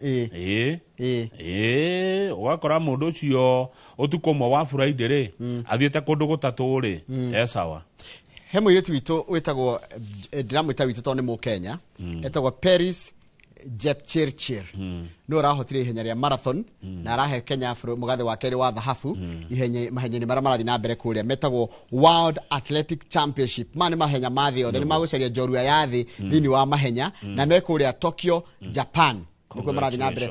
Ĩ, ũgakora mũndũ ũcio ũtukũ ũmwe wa Friday rĩ athiĩte kũndũ gũtatũ rĩ, e sawa. He mũirĩtu witũ wĩtagwo, ndĩramwĩta witũ tondũ nĩ mũkenya, etagwo Paris Jepchirchir, nĩ ũrahotire ihenya rĩa marathon na arahe Kenya mũgathe wa kerĩ wa thahabu ihenya mahenya-inĩ marĩa marathiĩ na mbere kũrĩa metagwo World Athletic Championship. Maya nĩ mahenya ma thĩ yothe, nĩ magũcaria njorua ya thĩ thĩinĩ wa mahenya, na me kũrĩa Tokyo, Japan, nĩkuo marathiĩ na mbere.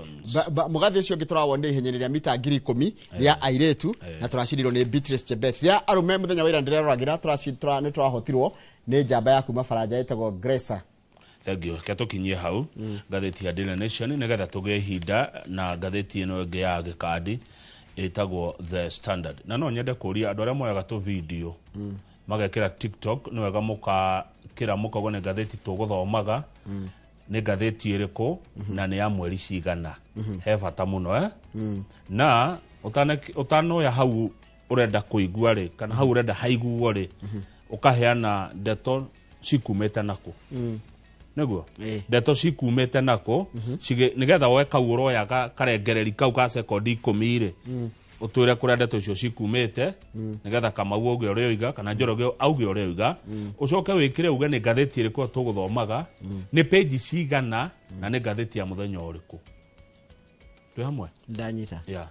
Mũgathĩ ũcio ũngĩ tũrawonire ihenya-inĩ rĩa mita 10,000 rĩa airĩtu, na tũracindirwo nĩ Beatrice Chebet. Rĩa arũme mũthenya wa ira ndĩreroragĩra, nĩ tũrahotirwo nĩ njamba ya kuma Faranja ĩtagwo Gresa. Thank you. Reke tũkinyie hau ngathĩti ya Daily Nation nĩgetha tũgĩe ihinda na ngathĩti ĩno ĩngĩ ya gĩkandi ĩtagwo The Standard. Na no nyende kũria andũ arĩa moyaga tũ video magekĩra TikTok, nĩ wega mũkakĩra mũkauga nĩ ngathĩti tũgũthomaga, nĩ ngathĩti ĩrĩkũ na nĩ ya mweri cigana. He bata mũno, eh? Na ũtanoya hau ũrenda kũigua rĩ, kana hau ũrenda haiguo rĩ, ũkaheana ndeto cikumĩte nakũ, nĩguo ndeto cikumĩte nakũ, nĩgetha woe kau ũroya karengereri kau ka sekondi 10 rĩ, ũtwĩre kũrĩa ndeto icio cikumĩte, nĩgetha Kamau auge ũrĩa oiga kana Njoroge auge ũrĩa oiga, ũcoke wĩkĩre uge nĩ ngathĩti ĩrĩkũ tũgũthomaga, nĩ page cigana, na nĩ ngathĩti ya mũthenya ũrĩkũ. Twĩ hamwe? Ndanyita. Yeah.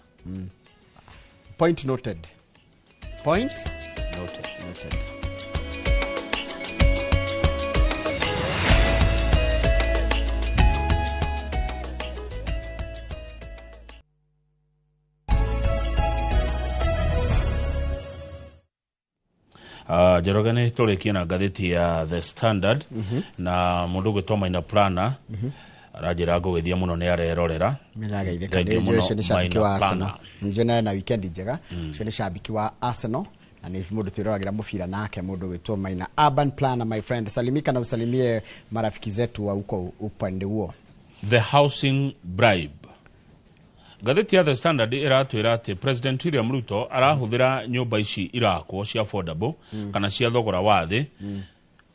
Point noted. Point noted. Noted. Njoroge, nĩ tũrĩkie na ngathĩti ya The Standard, na mũndũ ũgwĩtwo Maina Plana aranjĩra ngũgĩthia mũno nĩ arerorera. Nĩrageithĩka. Thank you nĩ mũno, ũcio nĩ cambĩki Maina wa Arsenal. Plana. Njũ na weekend njega. Ũcio nĩ cambĩki wa Arsenal na nĩ mũndũ twĩroragĩra mũbira nake, mũndũ wĩtwo Maina Urban Planner. My friend, salimika na usalimie marafiki zetu wa huko upande huo. The housing bribe. Ngathĩti ya The Standard ĩratwĩra atĩ President William Ruto arahũthĩra nyũmba ici irakwo cia affordable kana cia thogora wa thĩ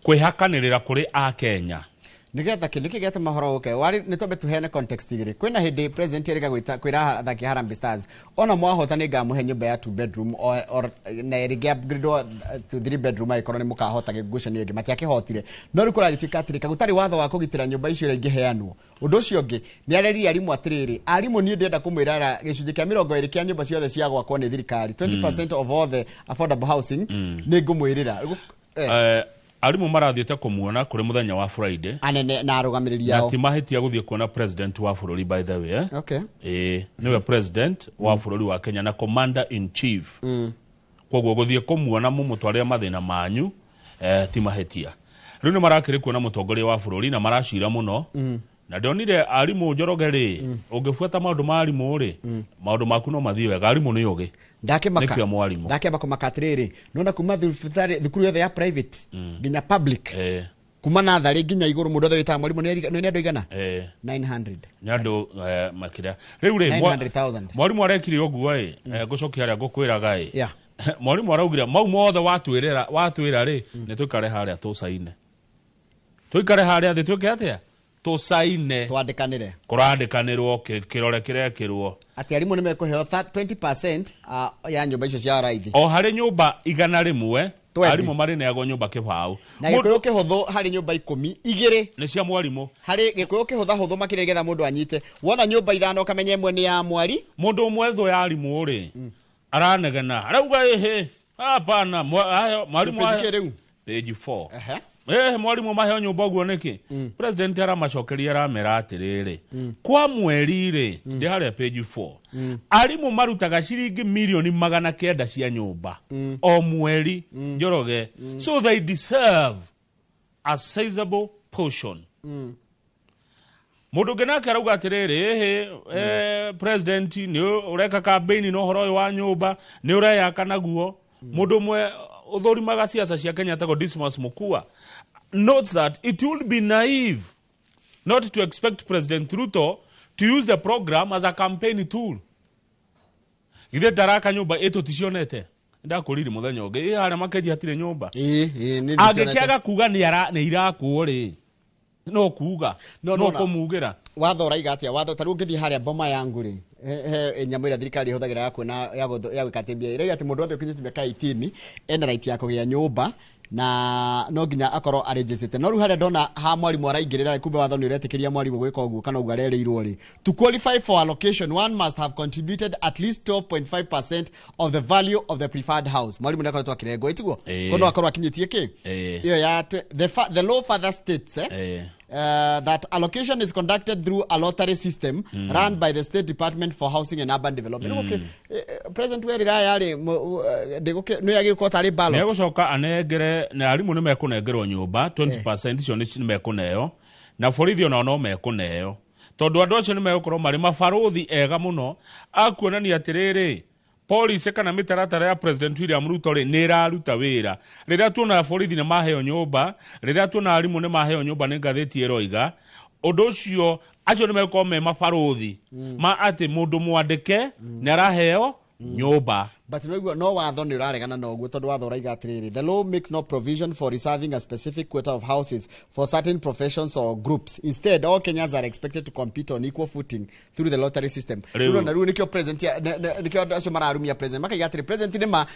kwĩhakanĩrĩra kũrĩ akenya. Nigetha kĩ nĩkĩ gĩatũma ũhoro ũke warĩ nĩ twambe tũheane context igĩrĩ. Kwĩna hĩndĩ president erĩga gwĩta kwĩra athaki a Harambee Stars, ona mwahota nĩ ngamũhe nyũmba ya two bedroom or na ĩrĩngĩ upgrade to three bedroom angĩkorwo nĩ mũkahota ngucanio ĩngĩ. Matiakĩhotire, no rĩu kũragĩtuĩka atĩrĩ kagũtarĩ watho wa kũgitĩra nyũmba icio ũrĩa ingĩheanwo. Ũndũ ũcio ũngĩ nĩ arerire arimũ atĩrĩrĩ, arimũ, niĩ ndĩrenda kũmwĩra gĩcunjĩ kĩa 20 kĩa nyũmba ciothe cia gwakwo nĩ thirikari, 20% of all the affordable housing, nĩ ngũmwĩrĩra. Arimũ marathiĩte kũmuona kũrĩ mũthenya wa Friday. Anene na arũgamĩrĩri na ao. Ti mahĩtia gũthiĩ kuona president wa bũrũri, by the way, eh? Okay. Ĩĩ, nĩwe president wa bũrũri wa Kenya na commander in chief, koguo gũthiĩ kũmuona mũmũtwarĩre mathĩna manyu, ti mahĩtia. Rĩu nĩ marakĩrĩ kuona mũtongoria wa bũrũri na maracira mũno, na ndonire arimũ, Njoroge rĩ, ũngĩbuata maũndũ ma arimũ rĩ, maũndũ maku no mathiĩ wega. Arimũ nĩ ũgĩ. Ndakĩmaka. Nĩkĩo mwarimũ. Ndakĩamba kũmaka atĩrĩrĩ, nona kuma thibitarĩ, thukuru yothe ya private nginya public, kuma natharĩ nginya igũrũ, mũndũ othe wĩtaga mwarimũ nĩ andũ igana 900. Nĩ andũ, makĩria rĩu rĩ 900,000. Mwarimũ arekire ũguo ĩ, ngũcokia harĩa ngũkwĩraga ĩ, mwarimũ araugire mau mothe watwĩrĩra watwĩra rĩ, nĩ tũikare harĩa tũcaine, tũikare harĩa thĩ twĩke atĩa, tũcaine. Twandĩkanĩre. Kũrandĩkanĩrwo kĩrore kĩrekĩrwo. Atĩ arimũ nĩ mekũheo 20% ya nyũmba icio cia raithi. O harĩ nyũmba 100. 20. Arimũ marĩneagwo nyũmba kĩbaũ. Na gĩkũyũ kĩhũthũ harĩ nyũmba 10 igĩrĩ nĩ cia mwarimũ. Harĩ gĩkũyũ kĩhũthahũthũ makĩria nĩgetha mũndũ anyite. Wona nyũmba 5 ũkamenya ĩmwe nĩ ya mwari. Mũndũ ũmwe thũ ya arimũ rĩ aranegena arauga ĩhĩ hapana mwarimũ Page kĩ rĩu? Page 4. Mwarimũ maheo nyũmba ũguo nĩkĩ? President aramacokeria aramera atĩrĩrĩ kwa mweri rĩ ndĩ harĩa page 4 arimũ marutaga ciringi mirioni 900 cia nyũmba o mweri Njoroge, so they deserve a sizable portion. Mũndũ ũngĩ nake arauga atĩrĩrĩ president nĩ ũreka campaign na ũhoro ũyũ wa nyũmba nĩ ũreyaka naguo. Mũndũ ũmwe ũthũrimaga siasa cia Kenya etagwo Dismas Mukua notes that it would be naive not to expect President Ruto to use the program as a campaign tool. Githĩ ndaraka nyũmba ĩtũ ticionete ndakũriri mũthenya ũngĩ ĩ harĩa makenji hatirĩ nyũmba. Angĩkĩaga kuga nĩ irakwo rĩ no kuga no kũmugĩra. Watho ũraiga atĩa? Watho ta rĩu ũngĩthiĩ harĩa boma yangu rĩ he nyamũ ĩrĩa thirikari ĩhũthagĩra ya kuona ya gwĩka atĩ mbia ĩraiga atĩ mũndũ wothe ũkinyĩtie mĩaka 18 ena right ya kũgĩa nyũmba na no nginya akorwo arĩnjĩcĩte. No rĩu harĩa ndona ha mwarimũ araingĩrĩra kumbe watho nĩ ũretĩkĩria mwarimũ gwĩka ũguo kana ũguo arerĩirwo rĩ. To qualify for allocation one must have contributed at least 12.5% of the value of the preferred house. Mwarimũ nĩ akoretwo akĩrengwo ĩtiguo kono akorwo akinyĩtie kĩ ĩyo ya the law further states that allocation is conducted through a lottery system run by the State Department for Housing and Urban Development. Okay, President werira yari no yagĩrĩirwo tarĩ ballot. Nĩegũcoka anengere na arimũ nĩ mekũnengerwo nyũmba 20% icio nĩ mekũneo na borithi onao no mekũneo tondũ andũ acio nĩ megũkorwo marĩ mabarũthi ega mũno a kuonania atĩrĩrĩ policy kana mĩtaratara ya President William Ruto rĩ nĩ ĩraruta wĩra. Rĩrĩa tuona borithi nĩ maheo nyũmba, rĩrĩa tuona arimũ nĩ maheo nyũmba nĩ ngathĩti ĩroiga ũndũ ũcio acio nĩ megũkorwo me mabarũthi ma atĩ mũndũ mwandĩke nĩ araheo nyũmba. But no watho nĩ ũraregana na ũguo tondũ watho ũraiga atĩrĩrĩ the law makes no provision for reserving a specific quota of houses for certain professions or groups. Instead, all Kenyans are expected to compete on equal footing through the lottery system. Rĩu na rĩu nĩkĩo president nĩkĩo andũ acio mararumia president makaiga atĩrĩ president nĩ ma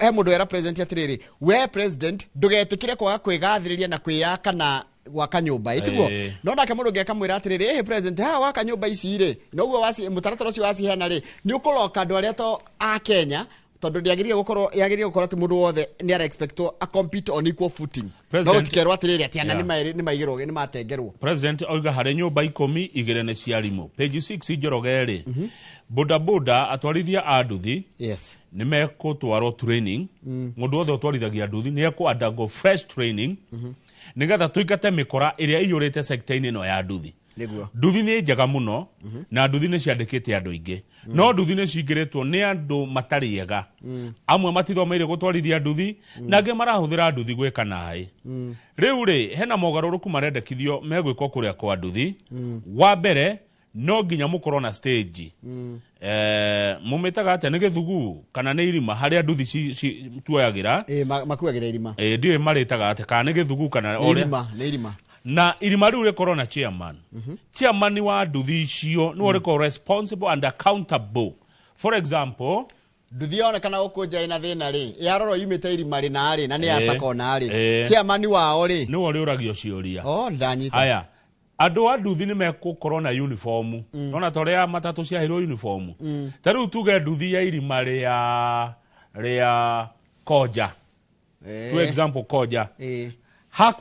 he mũndũ era president atĩrĩrĩ we president ndũgetĩkĩre kwaga kwĩgathĩrĩria na kwĩyaka na gwaka nyũmba ĩtiguo. No nake mũndũ ũngĩ akamwĩra atĩrĩrĩ president ha waka nyũmba ici rĩ noguo mũtaratara ũcio waciheana rĩ nĩ ũkũroka andũ arĩa to a Kenya tondũ ndĩagĩrĩire gũkorwo yagĩrĩire gũkorwo atĩ mũndũ wothe nĩ ara expectwo a compete on equal footing. No gũtikerwo atĩrĩrĩ atĩ ana nĩ maigĩrwo nĩ matengerwo. President oiga harĩ nyũmba 10 igĩrĩ nĩ cia arimũ. Page 6 Njoroge rĩ boda boda atwarithia a nduthi nĩ mekũtwarwo training. Mũndũ wothe ũtwarithagia nduthi nĩ ekũ undergo fresh training nĩgetha tũingate mĩkora ĩrĩa ĩiyũrĩte sector-inĩ ĩno ya nduthi. Nduthi nĩ njega mũno na nduthi nĩ ciandĩkĩte andũ aingĩ no nduthi nĩ cingĩrĩtwo nĩ andũ matarĩ ega. Amwe matithomeire gũtwarithia nduthi na angĩ marahũthĩra nduthi gwĩka naĩ. Rĩu rĩ hena mogarũrũku marendekithio megwĩkwo kũrĩa kwa nduthi. Wa mbere no nginya mũkorwo na stage mũmĩtaga atĩa nĩ gĩthugu kana nĩ irima harĩa nduthi tuoyagĩra makuagĩra irima ndiũĩ marĩtaga atĩa kana nĩ gĩthugu kana nĩ irima na irima rĩu rĩkorwo na chairman. Chairman wa nduthi icio nĩwe ũrĩkorwo responsible and accountable. For example nduthi yonekana gũkũ nja ĩna thĩna rĩ yarorwo yumĩte irima rĩ na rĩ na nĩ ya sako na rĩ chairman wao rĩ nĩwe ũrĩũragio ciũria. Ndanyita. Aya andũ a nduthi nĩ mekũkorwo na uniform. Nona ta ũrĩa matatũ ciaheirwo uniform. Ta rĩu tuge nduthi ya irima rĩa Koja. For example Koja.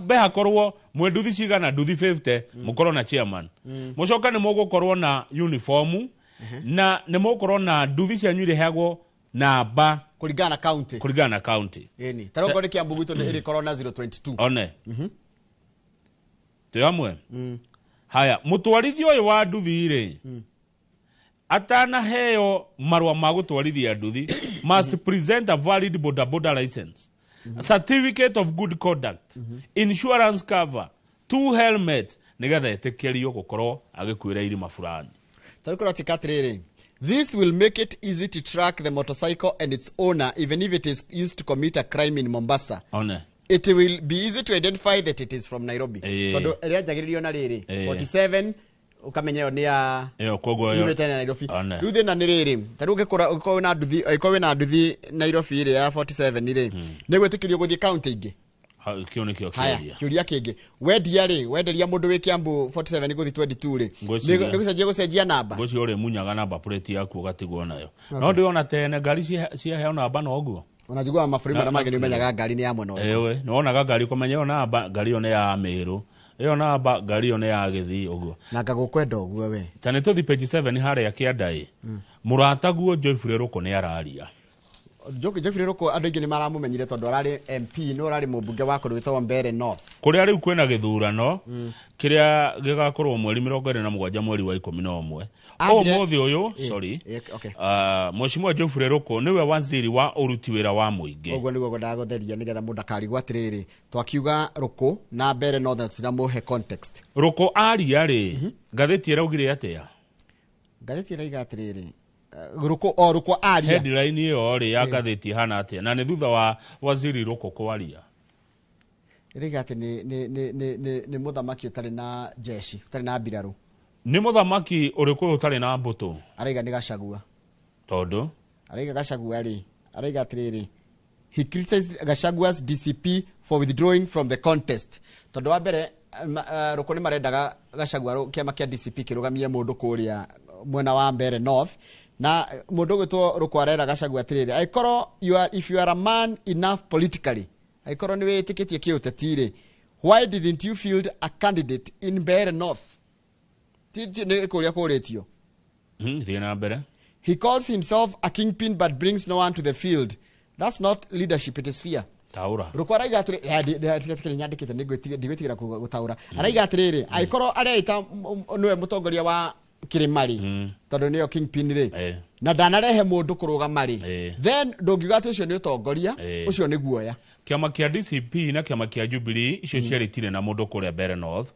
Be hakorwo mwe nduthi cigana nduthi 50 mũkorwo na chairman. Mũcoka nĩ mũgũkorwo na uniform na nĩ mũgũkorwo na nduthi cianyu irĩheagwo namba kũringana na county. Kũringana na county. Ĩni. Ta rĩu okorwo nĩ Kiambu gwitũ ĩrĩkorwo na 022. One. Twĩ hamwe. Haya mũtwarithia ũyũ wa nduthi rĩ atanaheo marũa ma gũtwarithia nduthi must present a valid boda boda license, certificate of good conduct, insurance cover, 2 helmets nĩgetha etĩkĩrio gũkorwo agĩkuĩra irima fulani. Ta rĩu kũratuĩka atĩrĩrĩ this will make it easy to track the motorcycle and its owner even if it is used to commit a crime in Mombasa. One. It will be easy to identify that it is from Nairobi. Tondũ ĩrĩa njagĩrĩrio na rĩrĩ 47 Ũkamenya ĩyo nĩ ya Ĩyo koguo ĩyo yumĩte na Nairobi. One. Rĩu thĩna nĩ rĩrĩ, ta rĩu ũngĩkora ũngĩkorwo wĩna nduthi, angĩkorwo wĩna nduthi Nairobi rĩ ya 47 rĩ, nĩ gwĩtĩkĩrio gũthiĩ kaunti ingĩ? Kĩu nĩkĩo Haya, kĩũria. kĩũria kĩngĩ, wendia rĩ, wenderia mũndũ wĩ Kiambu 47 gũthiĩ 22 rĩ, Ngwĩciria- nĩ gũcenjia namba? Ngwĩciria ũrĩmunyaga namba plate yaku ũgatigwo nayo. Okay. No ndĩona tene ngari ciaheo namba no ũguo. Ona njiguaga mabũrũri marĩa mangĩ nĩ ũmenyaga ngari nĩ ya mwena ũrĩkũ. Ewe, nĩwonaga ngari ũkamenya ĩyo namba ngari ĩyo nĩ ya Mĩrũ, ĩyo namba ngari ĩyo nĩ ya Gĩthii ũguo. Na ngagũkwenda ũguo we. Ta nĩ tũthi page 7 harĩa kĩanda ĩ. Mũrataguo Geoffrey Rũkũ nĩ araria. Geoffrey Rũkũ andũ aingĩ nĩ maramũmenyire tondũ ararĩ MP, no ararĩ mũmbunge wa kũndũ gwĩtagwo Mbeere North. Kũrĩa rĩu kwĩna gĩthurano kĩrĩa gĩgakorwo mweri 27 mweri wa 11. Ũmũthĩ ũyũ, sorry, Okay. Mheshimiwa Geoffrey Rũkũ nĩwe waziri wa ũruti wĩra wa mũingĩ. Ũguo nĩguo ngwendaga gũtheria nĩgetha mũndũ akarigwo atĩrĩrĩ, twakiuga Rũkũ na Mbeere North na tũtiramũhe context. Rũkũ aria rĩ, ngathĩti ĩraugire atĩa? Ngathĩti ĩraiga atĩrĩrĩ, Rũkũ o Rũkũ aria. Headline ĩyo rĩ ya ngathĩti ĩhana atĩa? Na nĩ thutha wa waziri Rũkũ kwaria. Ĩraiga atĩ nĩ mũthamaki ũtarĩ na jeshi, ũtarĩ na mbirarũ. Nĩ mũthamaki ũrĩkũ ũtarĩ na mbũtũ? Araiga nĩ Gachagua. Tondũ? Araiga Gachagua rĩ, araiga atĩrĩrĩ, he criticized Gachagua's DCP for withdrawing from the contest. Tondũ wa mbere, Rũkũ nĩ marendaga Gachagua kĩama kĩa DCP kĩrũgamie mũndũ kũrĩa mwena wa Mbeere North, na mũndũ ũgwĩtwo Rũkũ arera Gachagua atĩrĩrĩ, angĩkorwo you are, if you are a man enough politically, angĩkorwo nĩ wĩtĩkĩtie kĩũteti rĩ, why didn't you field a candidate in Mbeere North? Nĩ kũrĩa kũrĩtio. Thiĩ na mbere. He calls himself a kingpin but brings no one to the field. That's not leadership, it is fear. Taũra. Rũkũ araiga atĩrĩ, nyandĩkĩte ndigwĩtigĩra gũtaũra. Araiga atĩrĩrĩ, angĩkorwo areita nĩwe mũtongoria wa kĩrĩma rĩ, tondũ nĩyo kingpin rĩ, na ndanarehe mũndũ kũrũgama rĩ, then ndũngiuga atĩ ũcio nĩ ũtongoria, ũcio nĩ guoya. Kĩama kĩa DCP na kĩama kĩa Jubilee icio cierĩ itirĩ na mũndũ kũrĩa Mbeere North.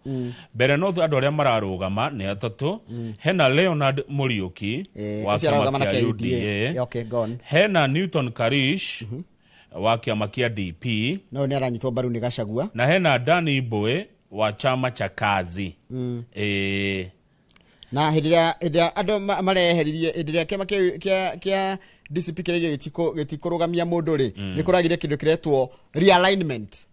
Mbeere North andũ arĩa mararũgama nĩ atatũ. Hena Leonard Mũriũki wa Ũcio kĩama ararũgama na kĩa kĩa UDA. UDA. Okay, go on. Hena Newton Karish wa kĩama kĩa DP. No nĩ aranyitwo mbaru nĩ Gachagua. Na hena Danny Mbowe wa chama cha Kazi. Na hĩndĩ ĩrĩa andũ mareheririe, hĩndĩ ĩrĩa kĩama kĩa DCP kĩrĩa gĩtikũrũgamia mũndũ rĩ, nĩ kũragire kĩndũ kĩretwo realignment.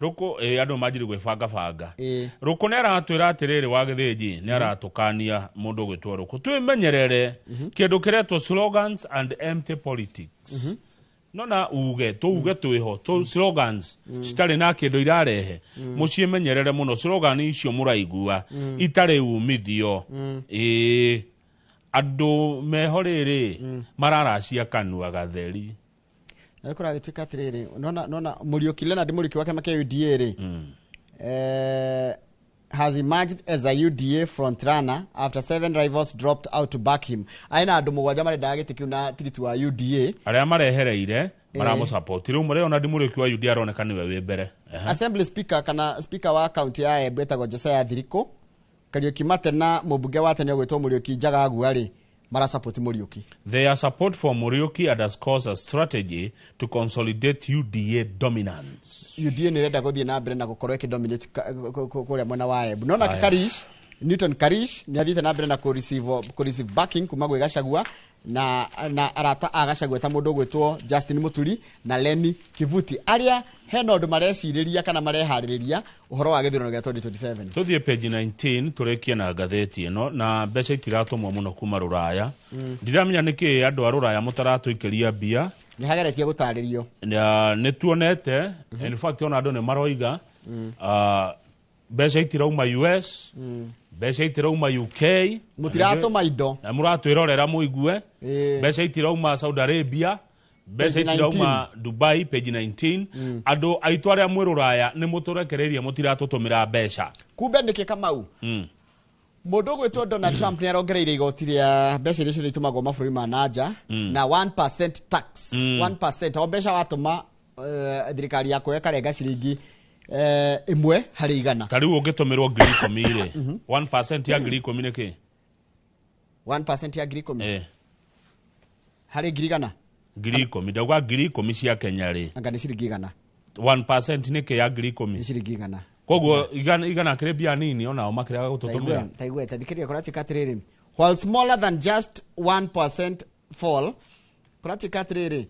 Rũkũ, andũ manjiri gwĩbanga banga. Rũkũ nĩ aratwĩra atĩrĩrĩ wa Gĩthĩnji, nĩ aratũkania mũndũ ũgwĩtwo Rũkũ. Twĩmenyerere kĩndũ kĩretwo slogans and empty politics. Nona uge, tuuge twĩho, slogans citarĩ na kĩndũ irarehe. Mũciĩmenyerere mũno slogan icio mũraigua itarĩ umithio. Andũ meho rĩrĩ mararacia kanua gatheri. Na nĩ kũragĩtuĩka atĩrĩrĩ, nona Mũriũki Leonard Mũriũki wa kĩama kĩa UDA rĩ, has emerged as a UDA frontrunner after 7 rivals dropped out to back him. Aina andũ mũgwanja marendaga gĩtĩ kĩu na tigiti wa UDA. Arĩa marehereire maramũsupport. Rĩu Leonard Mũriũki wa UDA aroneka nĩwe wĩ mbere. Assembly speaker kana speaker wa county ya Embu etagwo Josiah Thiriku, Kariuki Matena mũmbunge wa tene ũgwĩtwo Mũriũki Njagagua rĩ, marasupport Mũriũki. Their support for Mũriũki underscores a strategy to consolidate UDA dominance. UDA nĩ ĩrenda gũthiĩ na mbere na gũkorwo ĩkĩdominate kũrĩa mwena wa Embu. Nona Karish, Newton Karish nĩ athiĩte na mbere na kũ receive backing kuma gwĩ Gachagua na arata a Gachagua ta mũndũ ũgwĩtwo Justin Muturi na Lenny Kivuti, arĩa hena ũndũ marecirĩria kana mareharĩrĩria ũhoro wa gĩthurano gĩa 2027. Tũthiĩ page 19 tũrĩkie na ngathĩti ĩno, na mbeca itiratũmwo mũno kuma Rũraya. Ndiramenya nĩkĩ andũ a Rũraya mũtaratũikĩria mbia. Nĩ hageretie gũtarĩrio. Nĩ tuonete, in fact ona andũ nĩ maroiga, mbeca itirauma US, mbeca itirauma UK, Mũtiratũma indo. Na mũratwĩrorera mũigue. Mbeca itirauma Saudi Arabia, mbeca itirauma Dubai, page 19. Andũ aitũ arĩa mwĩ Rũraya nĩ mũtũrekereirie, mũtiratũtũmĩra mbeca. Kumbe nĩkĩ Kamau? Mũndũ ũgwĩtwo Donald Trump nĩ arongereire igoti rĩa mbeca iria ciothe itumagwo mabũrũri ma nanja na 1% tax. 1% o mbeca watũma, thirikari ya ĩkarenga ciringi 1 harĩ 100. Ta rĩu ũngĩtũmĩrwo 10,000 rĩ, 1% ya 10,000 nĩ kĩ? 1% ya 10,000? Harĩ 100,000? 10,000, ndauga 10,000 cia Kenya rĩ. Anga nĩ ciringi 100. 1% nĩ kĩ ya 10,000? Nĩ ciringi 100. Koguo igana akĩrĩ mbia nini onao makĩrega gũtũtũmĩra. Taigua tathikĩrĩria kũratuĩka atĩrĩrĩ, while smaller than just 1% fall, kũratuĩka atĩrĩrĩ,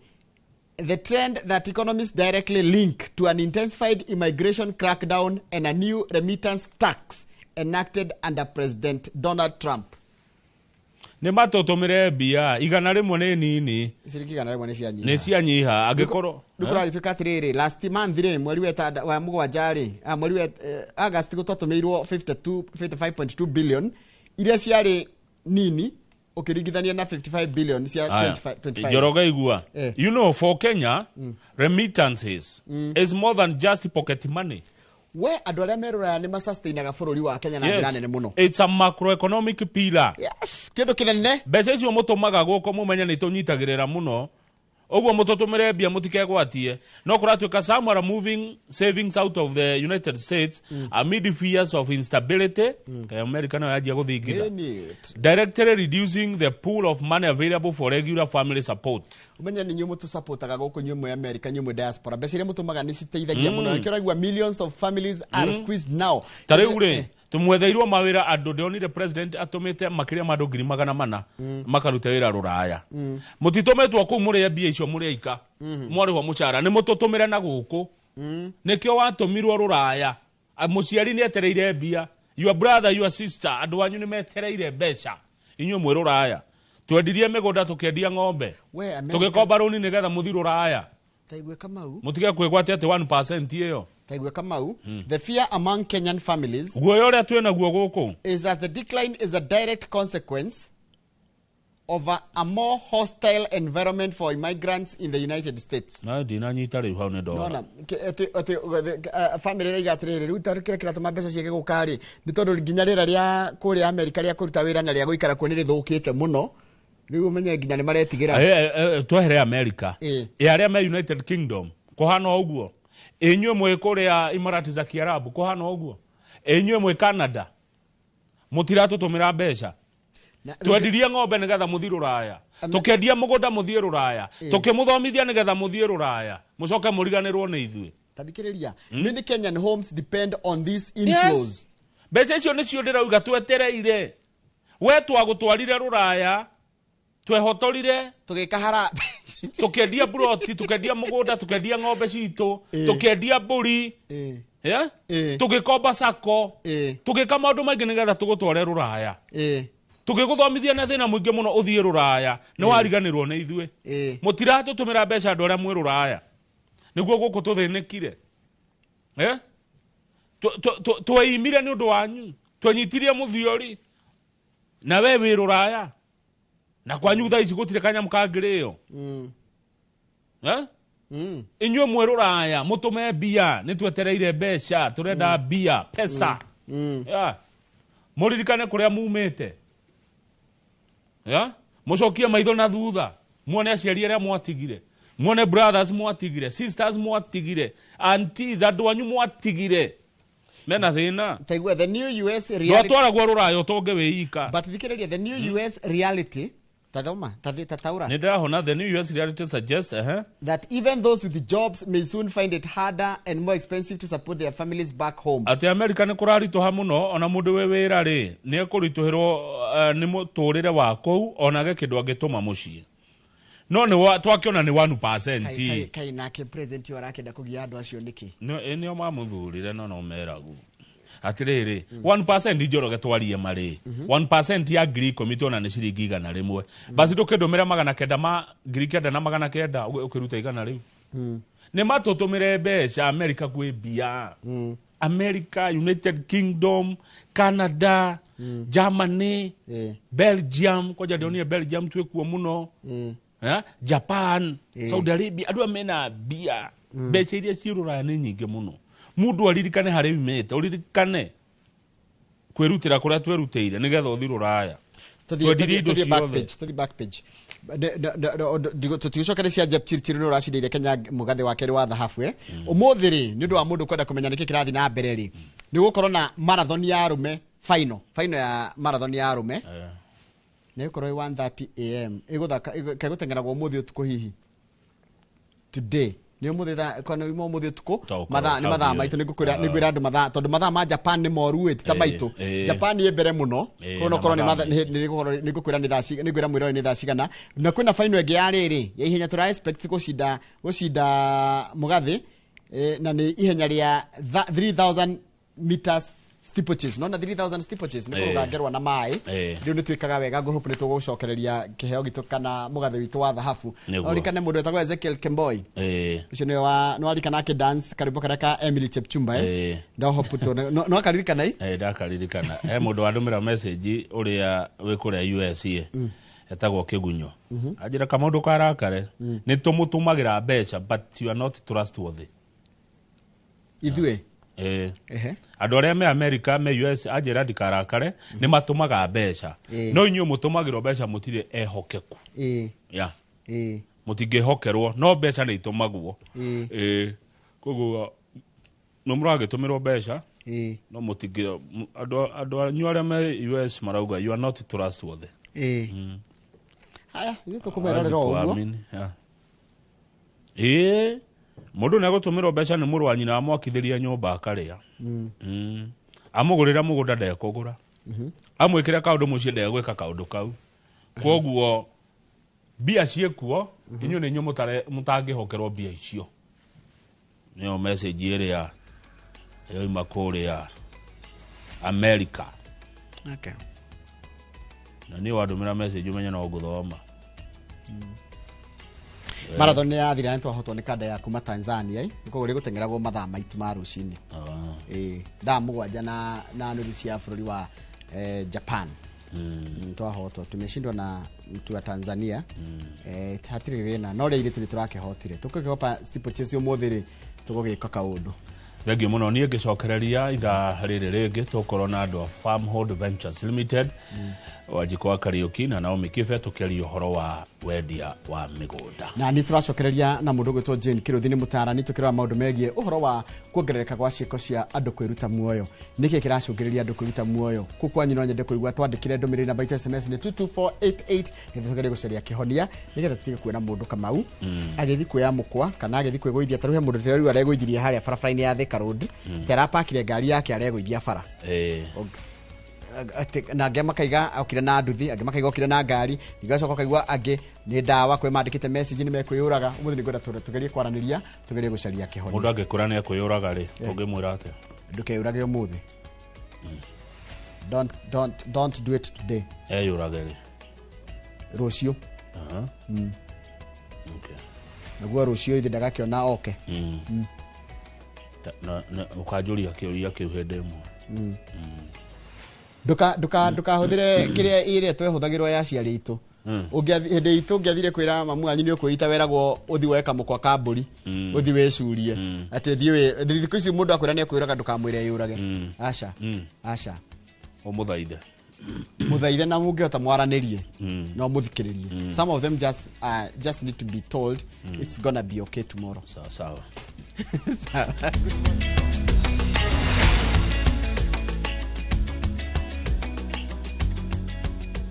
the trend that economists directly link to an intensified immigration crackdown and a new remittance tax enacted under President Donald Trump. Nĩ matũtũmĩre mbia 100 nĩ nini. Ciringi 100 nĩ cianyiha. Nĩ cianyiha angĩkorwo rĩu kũragĩtuĩka atĩrĩrĩ, last month rĩ, mweri wa mũgwanja rĩ, mweri wa August gũtwatũmĩirwo 55.2 billion iria ciarĩ nini ũkĩringithania na 55 billion cia 25. Njoroge igua. You know, for Kenya, remittances is more than just pocket money. We andũ arĩa me rũraya nĩ masustainaga bũrũri wa Kenya na njĩra nene mũno. It's a macroeconomic pillar. Yes, kĩndũ kĩnene. Mbeca icio mũtũmaga gũkũ mũmenye nĩ tũnyitagĩrĩra mũno. Ũguo mũtũtũmĩre mbia mũtikegwatie. No kũratuĩka some are moving savings out of the United States amid fears of instability. America nayo yanjia gũthingitha. Directly reducing the pool of money available for regular family support. Umenye nĩ inyuĩ mũtũsupportaga gũkũ, inyuĩ mwĩ America, inyuĩ mwĩ diaspora. Mbeca iria mũtũmaga nĩ citeithagia mũno. Nĩkĩo ũraigua millions of families are squeezed now. Ta rĩu rĩ, tũmwetheirwo mawĩra andũ, ndĩronire president atũmĩte makĩria ma andũ 400,000 makarute wĩra rũraya. Mũtitũmĩtwo kũu mũrĩe mbia icio mũrĩ aika. Mwarĩhwo mũcara nĩ mũtũtũmĩre na gũkũ. Nĩkĩo watũmirwo rũraya. Mũciari nĩ etereire mbia. Your brother, your sister, andũ anyu nĩ metereire mbeca. Inyuĩ mwĩ rũraya. Twendirie mĩgũnda tũkĩendia ng'ombe. Tũgĩkomba rũni nĩgetha mũthiĩ rũraya. Taigue Kamau. Mũtige kwĩgwatia atĩ 1% ĩyo. Taigue Kamau. The fear among Kenyan families guoya ũrĩa twĩ naguo gũkũ is that the decline is a direct consequence of a more hostile environment for immigrants in the United States. Na ndinanyita rĩu hau nĩ ndora. Nona atĩ family raiga atĩrĩrĩ, rĩu kĩrĩa kĩratũma mbeca ciage gũka rĩ, nĩ tondũ nginya rĩera rĩa kũrĩa Amerika rĩa kũruta wĩra na rĩa gũikara kuo nĩ rĩthũkĩte mũno. Rĩu ũmenye nginya nĩ maretigĩra. Twehere America. Ĩ arĩa me United Kingdom kũhana ũguo. Inyuĩ mwĩ kũrĩa Imarati za Kiarabu kũhana ũguo. Inyuĩ mwĩ Canada mũtiratũtũmĩra mbeca. Twendirie ng'ombe nĩgetha mũthiĩ rũraya. Tũkĩendia mũgũnda mũthiĩ rũraya. Tũkĩmũthomithia nĩgetha mũthiĩ rũraya. Mũcoke mũriganĩrwo nĩ ithuĩ. Tathikĩrĩria. Many Kenyan homes depend on these inflows. Mbeca icio nĩcio ndĩrauga twetereire. We twagũtwarire rũraya, twehotorire, tũgĩka harambee, tũkĩendia buroti, tũkĩendia mũgũnda, tũkĩendia ng'ombe citũ, tũkĩendia mbũri, tũgĩkomba sako, tũgĩka maũndũ maingĩ nĩgetha tũgũtware rũraya. Tũgĩgũthomithia na thĩna mũingĩ mũno ũthiĩ rũraya, nĩ wariganĩrwo nĩ ithuĩ. Mũtiratũtũmĩra mbeca andũ arĩa mwĩ rũraya. Nĩguo gũkũ tũthĩnĩkire. Tweimire nĩ ũndũ wanyu, twenyitirie mũthiori, na we wĩ rũraya. Na kwanyu thaa ici gũtirĩ kanyamũ kangĩrĩo. Inyuĩ mwĩ rũraya mũtũme mbia, nĩ twetereire mbeca, tũrenda mbia, pesa. Mũririkane kũrĩa mumĩte. Mũcokie maitho na thutha, muone aciari arĩa mwatigire, muone brothers mwatigire, sisters mwatigire, aunties, andũ anyu mwatigire. Mena thĩna. Taigua the new US reality. Ndwatwaragwo rũraya ũtonge wĩika. But thikĩrĩria the new US reality. Tathoma, tataura. Nĩ ndĩrahona the new US reality suggests that even those with jobs may soon find it harder and more expensive to support their families back home. Atĩ America nĩ kũraritũha mũno ona mũndũ wĩ wĩra rĩ nĩ ekũritũhĩrwo nĩ mũtũrĩre wa kũu onage kĩndũ angĩtũma mũciĩ. No nĩ twakĩona nĩ 1%. Kai nake president ũyũ arakĩenda kũgia andũ acio nĩkĩ? Nĩo mamũthurire no no meragu. Atĩrĩrĩ, 1% Njoroge twarie marĩ. 1% ya 10,000 tuona nĩ ciringi 100. Basi ndũkĩndũmĩra 900 ma 9,900 ũkĩruta 100 rĩu. Nĩ matũtũmĩre mbeca America kwĩ mbia. America, United Kingdom, Canada, Germany, Belgium, kwanja ndĩronire Belgium twĩkuo mũno. Japan, Saudi Arabia, andũ aya mena mbia. Mbeca iria ciĩ rũraya nĩ nyingĩ mũno. Mũndũ aririkane harĩa umĩte, ũririkane kwĩrutĩra kũrĩa twerutĩire nĩgetha ũthiĩ rũraya. Tũthiĩ back page, tũthiĩ back page. Tũtigũcokereria cia Jepchirchir nĩ ũracindeire Kenya mũgathĩ wa kerĩ wa thahabu. Ũmũthĩ rĩ, nĩ ũndũ wa mũndũ kwenda kũmenya nĩkĩ kĩrathiĩ na mbere rĩ, nĩ gũkorwo na marathon ya arũme, final ya marathon ya arũme. Na ĩgũkorwo ĩ 1:30 am. Ĩgũthaka, ĩgũteng'eragwo ũmũthĩ ũtukũ hihi. Today. Nĩ ũmũthĩ thaa kana uma ũmũthĩ ũtukũ. Tokorwo Mathaa nĩ mathaa kaũntĩ maitũ. ĩyo. Nĩ ngwĩra andũ mathaa, tondũ mathaa ma Japan nĩ moru ĩ, ti ta maitũ. Japan ĩ mbere mũno. Koguo no korwo nĩ na mathaa nĩ ngũkwĩra nĩ thaa cigana, nĩ ngwĩra mwĩrore nĩ thaa cigana. Na kwĩna final ĩngĩ ya rĩrĩ ya ihenya tũra expect gũcinda mũgathĩ, na nĩ ihenya rĩa 3000 meters steeplechase. Nona 3000 steeplechase nĩ kũrũga ngerwa na maĩ. Rĩu nĩ twĩkaga wega, ngũhope nĩ tũgũcokereria kĩheo gitũ kana mũgathĩ witũ wa thahabu. Ũririkane mũndũ wetagwo Ezekiel Kemboi, ũcio nĩwe wa nĩ warikana akĩ dance karwĩmbo karĩa ka Emily Chepchumba, eh? Ndahope tu no akaririkana i. Ndakaririkana he mũndũ wandũmĩra message ũrĩa wĩ kũrĩa USA, etagwo Kĩgunyo. Anjĩra kamũndũ karakare nĩ tũmũtũmagĩra mbeca, but you are not trustworthy. Ithuĩ? Andũ arĩa me America, me US, anjĩra ndikarakare, nĩ matũmaga mbeca, no inyuĩ mũtũmagĩrwo mbeca mũtirĩ ehokeku. Ya mũtingĩhokerwo, no mbeca nĩ itũmagwo. Koguo nĩ mũragĩtũmĩrwo mbeca, no mũtingĩ andũ anyu arĩa me US marauga you are not trustworthy. Haya, ithuĩ tũkũmerorera o ũguo. Kuamini, yeah. Ĩĩ, mũndũ nĩ agũtũmĩrwo mbeca nĩ mũrũ wa nyina, amwakithĩria nyũmba akarĩa. Amũgũrĩra mũgũnda, ndekũgũra. Amwĩkĩre kaũndũ mũciĩ, ndegwĩka kaũndũ kau. Koguo mbia ciĩkuo, inyuĩ nĩ inyuĩ mũtangĩhokerwo mbia icio. Nĩyo message ĩrĩa yoima kũrĩa America. Na niĩ wandũmĩra message, ũmenye no ngũthoma. Marathon nĩ yathira, nĩ twahotwo nĩ kanda ya kuma Tanzania, eh? Koguo rĩgũteng'eragwo mathaa maitũ ma rũcinĩ. Thaa 7 na nuthu cia bũrũri wa Japan. Twahotwo, tumeshindwa na mtu wa Tanzania. Hatirĩ thĩna, no rĩa airĩtu nĩ tũrakĩhotire. Tũkĩhopa steeplechase ũmũthĩ rĩ, tũgũgĩka kaũndũ. Thengiũ mũno. Niĩ ngĩcokereria ithaa rĩrĩ rĩngĩ, tũkorwo na andũ a Farmhold Ventures Limited, Wanjikũ wa Kariũki na Naomi Kibe, tũkĩaria ũhoro wa wendia wa mĩgũnda. Na nĩ tũracokereria na mũndũ ũgwĩtwo Jane Kĩrũthi, nĩ mũtaarani, tũkĩrora maũndũ megiĩ ũhoro wa kuongerereka gwa ciĩko cia andũ kwĩruta muoyo. Nĩkĩ kĩracũngĩrĩria andũ kwĩruta muoyo? Kũu kwanyu no nyende kũigua. Twandĩkĩre ndũmĩrĩri, namba itũ SMS nĩ 22488, nĩgetha tũgerie gũcaria kĩhonia, nĩgetha tũtige kuona mũndũ Kamau agĩthiĩ kuoya mũkwa kana agĩthiĩ kwĩgũithia. Ta rĩu he mũndũ rĩu aregũithirie harĩa barabara-inĩ ya Thika Road, ta arapakire ngari yake, aregũithia bara. Na angĩ makaiga okire na nduthi, angĩ makaiga okire na ngari, ningĩ ũgacoka ũkaigua angĩ nĩ ndawa. Kwĩ mandĩkĩte message nĩ mekwĩyũraga ũmũthĩ. Nĩ ngwenda tũgerie kwaranĩria, tũgerie gũcaria kĩhonia. Mũndũ angĩkũra nĩ ekwĩyũraga rĩ, ũngĩmwĩra atĩa? Ndũkeyũrage ũmũthĩ. Don't do it today. Eyũrage rĩ? Rũciũ. Naguo rũciũ ithe ndagakĩona oke. Ũkanjũria kĩũria kĩu hĩndĩ ĩmwe. Ndũkahũthĩre kĩrĩa ĩrĩa twehũthagĩrwo ya aciari aitũ. Hĩndĩ itũ ũngĩathire kwĩra mamu wanyu nĩ ũkwĩita, weragwo ũthi woe kamũkwa ka mbũri, ũthi wĩcurie. Atĩ thiĩ wĩ thikũ ici mũndũ akwĩra nĩ ekwĩraga, ndũkamwĩre yũrage. Aca. Aca. Ũmũthaithe. Mũthaithe, na mũngĩhota mwaranĩrie, no mũthikĩrĩrie. Some of them just need to be told it's gonna be okay tomorrow. Sawa sawa. Sawa.